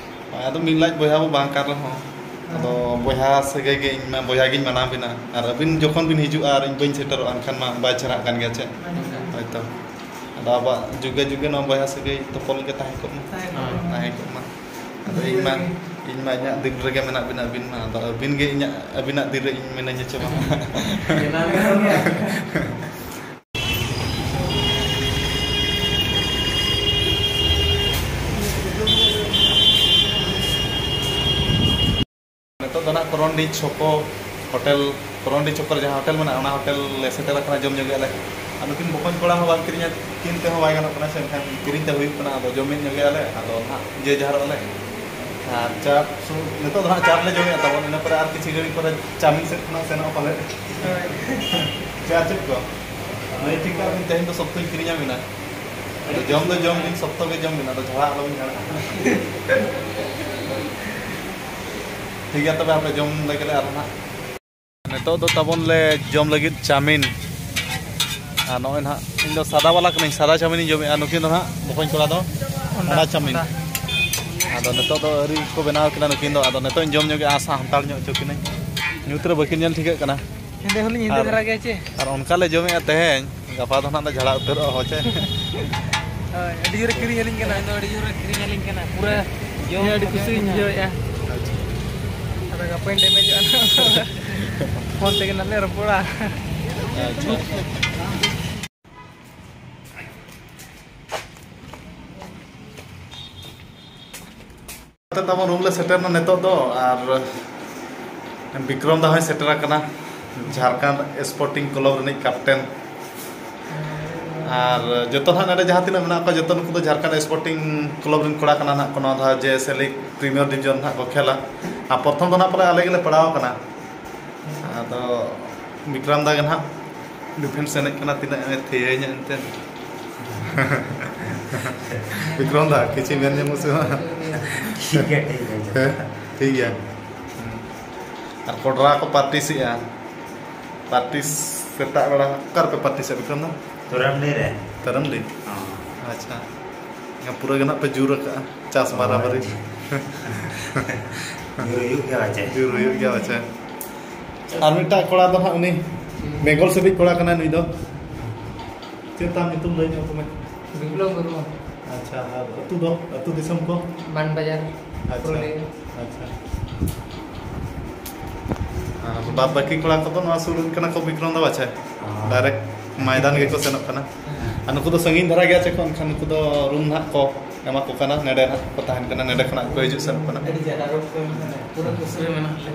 ᱦᱳᱭ, ᱟᱫᱚ ᱢᱤᱫ ᱞᱟᱡ ᱵᱚᱭᱦᱟ ᱵᱚ ᱵᱟᱝ ᱠᱟᱱ ᱨᱮᱦᱚᱸ, ᱟᱫᱚ ᱵᱚᱭᱦᱟ ᱥᱟᱹᱜᱟᱹᱭ ᱜᱮ, ᱤᱧ ᱢᱟ ᱵᱚᱭᱦᱟ ᱜᱤᱧ ᱢᱟᱱᱟᱣ ᱵᱤᱱᱟ᱾ ᱟᱨ ᱟᱹᱵᱤᱱ ᱡᱚᱠᱷᱚᱱ ᱵᱤᱱ ᱦᱤᱡᱩᱜᱼᱟ ᱟᱨ ᱤᱧ ᱵᱟᱹᱧ ᱥᱮᱴᱮᱨᱚᱜᱼᱟ, ᱮᱱᱠᱷᱟᱱ ᱢᱟ ᱵᱟᱭ ᱪᱮᱦᱨᱟᱜ ᱠᱟᱱ ᱜᱮᱭᱟ ᱪᱮ? ᱦᱳᱭᱛᱚ᱾ ᱟᱫᱚ ᱟᱵᱚᱣᱟᱜ ᱡᱩᱜᱮ ᱡᱩᱜᱮ ᱱᱚᱣᱟ ᱵᱚᱭᱦᱟ ᱥᱟᱹᱜᱟᱹᱭ ᱛᱚᱯᱚᱞ ᱜᱮ ᱛᱟᱦᱮᱸ ᱠᱚᱜ ᱢᱟ᱾ ᱛᱟᱦᱮᱸ ᱠᱚᱜ ᱢᱟ᱾ ᱛᱟᱦᱮᱸ ᱠᱚᱜ ᱢᱟ᱾ ᱟᱫᱚ ᱤᱧ ᱢᱟ, ᱤᱧ ᱢᱟ ᱤᱧᱟᱹᱜ ᱫᱤᱞ ᱨᱮᱜᱮ ᱢᱮᱱᱟᱜ ᱵᱤᱱᱟ ᱟᱹᱵᱤᱱ ᱢᱟ᱾ ᱟᱫᱚ ᱟᱹᱵᱤᱱ ᱜᱮ ᱤᱧᱟᱹᱜ, ᱟᱹᱵᱤᱱᱟᱜ ᱫᱤᱞ ᱨᱮ ᱤᱧ ᱢᱮᱱᱟᱹᱧᱟ ᱪᱮ ᱵᱟᱝ? ᱡᱮᱱᱟ ᱜᱮ᱾ ᱪᱷᱚᱠᱚ ᱦᱳᱴᱮᱞ, ᱠᱚᱨᱚᱱᱰᱤ ᱪᱷᱚᱠᱚ ᱨᱮ ᱡᱟᱦᱟᱸ ᱦᱳᱴᱮᱞ ᱢᱮᱱᱟᱜᱼᱟ, ᱚᱱᱟ ᱦᱳᱴᱮᱞ ᱞᱮ ᱥᱮᱴᱮᱨ ᱟᱠᱟᱱᱟ, ᱡᱚᱢ ᱧᱚᱜᱮᱜᱼᱟ ᱞᱮ᱾ ᱟᱨ ᱱᱩᱠᱤᱱ ᱵᱚᱠᱚᱧ ᱠᱚᱲᱟ ᱦᱚᱸ ᱵᱟᱝ ᱠᱤᱨᱤᱧ ᱟᱹᱠᱤᱱ ᱛᱮᱦᱚᱸ ᱵᱟᱭ ᱜᱟᱱᱚᱜ ᱠᱟᱱᱟ ᱥᱮ, ᱮᱱᱠᱷᱟᱱ ᱠᱤᱨᱤᱧ ᱛᱮ ᱦᱩᱭᱩᱜ ᱠᱟᱱᱟ᱾ ᱟᱫᱚ ᱡᱚᱢ ᱢᱤᱫ ᱧᱚᱜᱮᱜᱼᱟ ᱞᱮ, ᱟᱫᱚ ᱱᱟᱦᱟᱜ ᱡᱮ ᱡᱟᱦᱟᱨᱚᱜ ᱟᱞᱮ᱾ ᱟᱨ ᱪᱟ ᱥᱩ-, ᱱᱤᱛᱚᱜ ᱫᱚ ᱱᱟᱦᱟᱜ ᱪᱟ ᱞᱮ ᱡᱚᱢᱮᱜᱼᱟ ᱛᱟᱵᱚᱱ, ᱤᱱᱟᱹ ᱯᱚᱨᱮ ᱟᱨ ᱠᱤᱪᱷᱩ ᱜᱷᱟᱹᱲᱤᱡ ᱯᱚᱨᱮ ᱪᱟᱣᱢᱤᱱ ᱥᱮᱫ ᱠᱷᱚᱱᱟᱜ ᱥᱮᱱᱚᱜᱼᱟ ᱯᱟᱞᱮ᱾ ᱦᱳᱭ᱾ ᱪᱟ ᱪᱮᱫ ᱠᱚ? ᱞᱟᱹᱭ ᱴᱷᱤᱠ ᱠᱟᱜ ᱵᱤᱱ, ᱛᱮᱦᱮᱧ ᱫᱚ ᱥᱚᱠᱛᱚᱧ ᱠᱤᱨᱤᱧᱟ ᱵᱤᱱᱟ᱾ ᱟᱫᱚ ᱡᱚᱢ ᱫᱚ ᱡᱚᱢ ᱵᱤᱱ, ᱥᱚᱠᱛᱚ ᱜᱮ ᱡᱚᱢ ᱵᱤᱱ, ᱟᱫᱚ ᱡᱷᱟᱲᱟ ᱟᱞᱚᱵᱤᱱ ᱡᱷᱟᱲᱟᱜᱼᱟ᱾ ᱴᱷᱤᱠ ᱜᱮᱭᱟ, ᱛᱚᱵᱮ ᱟᱯᱮ ᱡᱚᱢ ᱞᱮᱜᱮ ᱞᱮ ᱟᱨᱦᱚᱸ ᱱᱟᱦᱟᱜ᱾ ᱱᱤᱛᱚᱜ ᱫᱚ ᱛᱟᱵᱚᱱ ᱞᱮ ᱡᱚᱢ ᱞᱟᱹᱜᱤᱫ ᱪᱟᱣᱢᱤᱱ᱾ ᱟᱨ ᱱᱚᱜᱼᱚᱭ ᱱᱟᱦᱟᱜ, ᱤᱧ ᱫᱚ ᱥᱟᱫᱟ ᱵᱟᱞᱟ ᱠᱟᱹᱱᱟᱹᱧ, ᱥᱟᱫᱟ ᱪᱟᱣᱢᱤᱱᱤᱧ ᱡᱚᱢᱮᱜᱼᱟ᱾ ᱱᱩᱠᱤᱱ ᱫᱚ ᱱᱟᱦᱟᱜ, ᱵᱚᱠᱚᱧ ᱠᱚᱲᱟ ᱫᱚ ᱚᱱᱟ ᱚᱱᱟ ᱪᱟᱣᱢᱤᱱ᱾ ᱚᱱᱟ᱾ ᱟᱫᱚ ᱱᱤᱛᱚᱜ ᱫᱚ ᱟᱹᱣᱨᱤ ᱠᱚ ᱵᱮᱱᱟᱣ ᱠᱤᱱᱟ ᱱᱩᱠᱤᱱ ᱫᱚ, ᱟᱫᱚ ᱱᱤᱛᱚᱜ ᱤᱧ ᱡᱚᱢ ᱧᱚᱜᱮᱜᱼᱟ, ᱥᱟᱱᱛᱟᱲ ᱧᱚᱜ ᱦᱚᱪᱚ ᱠᱤᱱᱟᱹᱧ᱾ ᱧᱩᱛ ᱨᱮ ᱵᱟᱹᱠᱤᱱ ᱧᱮᱞ ᱴᱷᱤᱠᱟᱹᱜ ᱠᱟᱱᱟ᱾ ᱦᱮᱸᱫᱮ ᱦᱚᱸᱞᱤᱧ ᱦᱮᱸᱫᱮ ᱟᱨ, ᱫᱷᱟᱨᱟ ᱜᱮᱭᱟ ᱪᱮ? ᱟᱨ ᱚᱱᱠᱟ ᱞᱮ ᱡᱚᱢᱮᱜᱼᱟ ᱛᱮᱦᱮᱧ, ᱜᱟᱯᱟ ᱫᱚ ᱱᱟᱦᱟᱜ ᱞᱮ ᱡᱷᱟᱲᱟ ᱩᱛᱟᱹᱨᱚᱜᱼᱟ, ᱦᱚᱸ ᱪᱮ? ᱦᱳᱭ, ᱟᱹᱰᱤ ᱡᱳᱨᱮ ᱠᱤᱨᱤᱧ ᱟᱹᱞᱤᱧ ᱠᱟᱱᱟ᱾ ᱤᱧ ᱫᱚ ᱟᱹᱰᱤ ᱡᱳᱨᱮ ᱠᱤᱨᱤᱧ ᱟᱹᱞᱤᱧ ᱠᱟᱱᱟ, ᱯᱩᱨᱟᱹ ᱡᱚᱢ ᱤᱧ ᱦᱚᱸ ᱟᱹᱰᱤ ᱠᱩᱥᱤᱧ ᱵᱩᱡᱷᱟᱹᱣᱮᱫᱼᱟ᱾ ᱟᱫᱚ ᱜᱟᱯᱟᱧ ᱰᱮᱢᱮᱡᱚᱜᱼᱟ ᱱᱟᱦᱟᱜ᱾ ᱯᱷᱳᱱ ᱛᱮᱜᱮ ᱱᱟᱦᱟᱜ ᱞᱮ ᱨᱚᱯᱚᱲᱟ᱾ ᱟᱪᱪᱷᱟ, ᱟᱪᱪᱷᱟ᱾ ᱛᱟᱵᱚᱱ ᱨᱩᱢ ᱞᱮ ᱥᱮᱴᱮᱨ ᱮᱱᱟ ᱱᱤᱛᱚᱜ ᱫᱚ, ᱟᱨ ᱵᱤᱠᱨᱚᱢ ᱫᱟ ᱦᱚᱸᱭ ᱥᱮᱴᱮᱨ ᱟᱠᱟᱱᱟ, ᱡᱷᱟᱲᱠᱷᱚᱸᱰ ᱥᱯᱳᱨᱴᱤᱝ ᱠᱞᱟᱵᱽ ᱨᱤᱱᱤᱡ ᱠᱮᱯᱴᱮᱱ᱾ ᱟᱨ ᱡᱚᱛᱚ ᱱᱟᱦᱟᱜ ᱱᱚᱰᱮ ᱡᱟᱦᱟᱸ ᱛᱤᱱᱟᱹᱜ ᱢᱮᱱᱟᱜ ᱠᱚᱣᱟ, ᱡᱚᱛᱚ ᱱᱩᱠᱩ ᱫᱚ ᱡᱷᱟᱲᱠᱷᱚᱸᱰ ᱥᱯᱳᱨᱴᱤᱝ ᱠᱞᱟᱵᱽ ᱨᱮᱱ ᱠᱚᱲᱟ ᱠᱟᱱᱟ ᱱᱟᱦᱟᱜ ᱠᱚ᱾ ᱱᱚᱣᱟ ᱫᱷᱟᱣ ᱡᱮ ᱥᱮ ᱞᱤᱜᱽ ᱯᱨᱤᱢᱤᱭᱟᱨ ᱰᱤᱵᱤᱡᱚᱱ ᱱᱟᱦᱟᱜ ᱠᱚ ᱠᱷᱮᱞᱟ᱾ ᱟᱨ ᱯᱨᱚᱛᱷᱚᱢ ᱫᱚ ᱱᱟᱦᱟᱜ ᱯᱟᱞᱮ ᱟᱞᱮ ᱜᱮᱞᱮ ᱯᱟᱲᱟᱣ ᱟᱠᱟᱱᱟ᱾ ᱟᱫᱚ ᱵᱤᱠᱨᱚᱢ ᱫᱟ ᱜᱮ ᱱᱟᱦᱟᱜ ᱰᱤᱯᱷᱮᱱᱥ ᱮᱱᱮᱡ ᱠᱟᱱᱟ, ᱛᱤᱱᱟᱹᱜ ᱮ ᱛᱷᱤᱭᱟᱹ ᱧᱚᱜ ᱮᱱᱛᱮ᱾ ᱵᱤᱠᱨᱚᱢ ᱫᱟ, ᱠᱤᱪᱷᱩ ᱢᱮᱱ ᱧᱟᱢᱚᱜ ᱥᱮ ᱵᱟᱝ? ᱴᱷᱤᱠ ᱜᱮᱭᱟ, ᱴᱷᱤᱠ ᱜᱮᱭᱟ᱾ ᱦᱮᱸ, ᱴᱷᱤᱠ ᱜᱮᱭᱟ᱾ ᱟᱨ ᱠᱚᱰᱨᱟ ᱠᱚ ᱯᱨᱮᱠᱴᱤᱥᱮᱜᱼᱟ᱾ ᱯᱨᱮᱠᱴᱤᱥ ᱥᱮᱛᱟᱜ ᱵᱮᱲᱟ ᱚᱠᱟ ᱨᱮᱯᱮ ᱯᱨᱮᱠᱴᱤᱥᱮᱜᱼᱟ ᱵᱤᱠᱨᱚᱢ ᱫᱟ? ᱛᱚᱨᱟᱢᱰᱤ ᱨᱮ᱾ ᱛᱚᱨᱟᱢᱰᱤ? ᱦᱚᱸ᱾ ᱟᱪᱪᱷᱟ᱾ ᱮᱱᱠᱷᱟᱱ ᱯᱩᱨᱟᱹ ᱜᱮ ᱱᱟᱜ ᱯᱮ ᱡᱳᱨ ᱟᱠᱟᱜᱼᱟ, ᱪᱟᱥ ᱦᱳᱭ᱾ ᱵᱟᱨᱟᱵᱟᱨᱤ᱾ ᱡᱳᱨ ᱦᱩᱭᱩᱜ ᱜᱮᱭᱟ ᱯᱟᱪᱮ᱾ ᱡᱳᱨ ᱦᱩᱭᱩᱜ ᱜᱮᱭᱟ ᱯᱟᱪᱮ᱾ ᱟᱨ ᱢᱤᱫᱴᱟᱝ ᱠᱚᱲᱟ ᱫᱚ ᱦᱟᱸᱜ ᱩᱱᱤ ᱵᱮᱝᱜᱚᱞ ᱥᱮᱫ ᱨᱤᱡ ᱠᱚᱲᱟ ᱠᱟᱱᱟᱭ ᱱᱩᱭ ᱫᱚ᱾ ᱪᱮᱫ ᱛᱟᱢ ᱧᱩᱛᱩᱢ ᱞᱟᱹᱭ ᱧᱚᱜ ᱟᱠᱚ ᱢᱮ? ᱵᱤᱯᱞᱚᱵ ᱢᱩᱨᱢᱩ᱾ ᱟᱪᱪᱷᱟ, ᱟᱨ ᱟᱹᱛᱩ ᱫᱚ, ᱟᱹᱛᱩ ᱫᱤᱥᱚᱢ ᱠᱚ? ᱢᱟᱱ ᱵᱟᱡᱟᱨ, ᱟᱪᱪᱷᱟ, ᱯᱩᱨᱩᱞᱤᱭᱟᱹ᱾ ᱟᱪᱪᱷᱟ᱾ ᱟᱨ ᱵᱟᱫ ᱵᱟᱹᱠᱤ ᱠᱚᱲᱟ ᱠᱚᱫᱚ ᱱᱚᱣᱟ ᱥᱩᱨ ᱨᱮᱱ ᱠᱟᱱᱟ ᱠᱚ, ᱵᱤᱠᱨᱚᱢ ᱫᱟ ᱵᱟᱪᱷᱟ? ᱦᱚᱸ᱾ ᱰᱟᱭᱨᱮᱠᱴ ᱢᱚᱭᱫᱟᱱ ᱜᱮᱠᱚ ᱥᱮᱱᱚᱜ ᱠᱟᱱᱟ᱾ ᱦᱮᱸ᱾ ᱟᱨ ᱱᱩᱠᱩ ᱫᱚ ᱥᱟᱺᱜᱤᱧ ᱫᱷᱟᱨᱟ ᱜᱮᱭᱟ ᱪᱮ ᱠᱚ, ᱮᱱᱠᱷᱟᱱ ᱱᱩᱠᱩ ᱫᱚ ᱨᱩᱢ ᱱᱟᱦᱟᱜ ᱠᱚ ᱮᱢᱟ ᱠᱚ ᱠᱟᱱᱟ, ᱱᱮᱰᱮ ᱱᱟᱜ ᱠᱚ ᱛᱟᱦᱮᱱ ᱠᱟᱱᱟ, ᱱᱮᱰᱮ ᱠᱷᱚᱱᱟᱜ ᱠᱚ ᱦᱤᱡᱩᱜ ᱥᱮᱱᱚᱜ ᱠᱟᱱᱟ᱾ ᱟᱹᱰᱤ ᱡᱟᱞᱟᱨᱚᱜ ᱠᱚ ᱢᱮᱱᱟ, ᱯᱩᱨᱟᱹ ᱠᱩᱥᱤ ᱨᱮ ᱢᱮᱱᱟᱜ ᱞᱮ᱾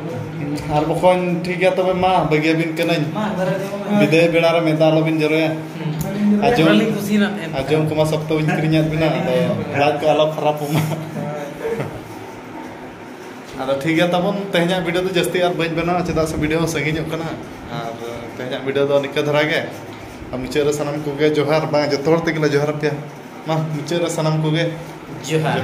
ᱟᱨ ᱵᱚᱠᱚᱧ, ᱴᱷᱤᱠ ᱜᱮᱭᱟ ᱛᱚᱵᱮ, ᱢᱟ ᱵᱟᱹᱜᱤᱭᱟᱵᱤᱱ ᱠᱟᱹᱱᱟᱹᱧ᱾ ᱢᱟ ᱫᱟᱨᱟᱭ ᱛᱮ ᱢᱟ᱾ ᱵᱤᱫᱟᱹᱭ ᱵᱮᱲᱟ ᱨᱮ ᱢᱮᱫ ᱫᱟᱜ ᱟᱞᱚᱵᱤᱱ ᱡᱚᱨᱚᱭᱟ᱾ ᱦᱩᱸ᱾ ᱟᱸᱡᱚᱢ, ᱟᱹᱰᱤ ᱠᱩᱥᱤ ᱨᱮᱱᱟᱜ ᱛᱟᱦᱮᱱ ᱠᱟᱱᱟ᱾ ᱟᱸᱡᱚᱢ ᱠᱚᱢᱟ ᱥᱚᱠᱛᱚ ᱵᱤᱱ ᱠᱤᱨᱤᱧᱟᱫ ᱵᱤᱱᱟ, ᱟᱫᱚ ᱞᱟᱡ ᱠᱚ ᱟᱞᱚ ᱠᱷᱟᱨᱟᱯᱚᱜ ᱢᱟ᱾ ᱟᱫᱚ ᱴᱷᱤᱠ ᱜᱮᱭᱟ ᱛᱟᱵᱚᱱ, ᱛᱮᱦᱮᱧᱟᱜ ᱵᱷᱤᱰᱤᱭᱳ ᱫᱚ ᱡᱟᱹᱥᱛᱤ ᱟᱨ ᱵᱟᱹᱧ ᱵᱮᱱᱟᱣᱟ, ᱪᱮᱫᱟᱜ ᱥᱮ ᱵᱷᱤᱰᱤᱭᱳ ᱦᱚᱸ ᱥᱟᱺᱜᱤᱧᱚᱜ ᱠᱟᱱᱟ᱾ ᱟᱨ ᱛᱮᱦᱮᱧᱟᱜ ᱵᱷᱤᱰᱤᱭᱳ ᱫᱚ ᱱᱤᱝᱠᱟᱹ ᱫᱷᱟᱨᱟ ᱜᱮ᱾ ᱟᱨ ᱢᱩᱪᱟᱹᱫ ᱨᱮ ᱥᱟᱱᱟᱢ ᱠᱚᱜᱮ ᱡᱚᱦᱟᱨ, ᱵᱟᱝ, ᱡᱚᱛᱚ ᱦᱚᱲ ᱛᱮᱜᱮ ᱞᱮ ᱡᱚᱦᱟᱨ ᱟᱯᱮᱭᱟ᱾ ᱢᱟ, ᱢᱩᱪᱟᱹᱫ ᱨᱮ ᱥᱟᱱᱟᱢ ᱠᱚᱜᱮ ᱡᱚᱦᱟᱨ᱾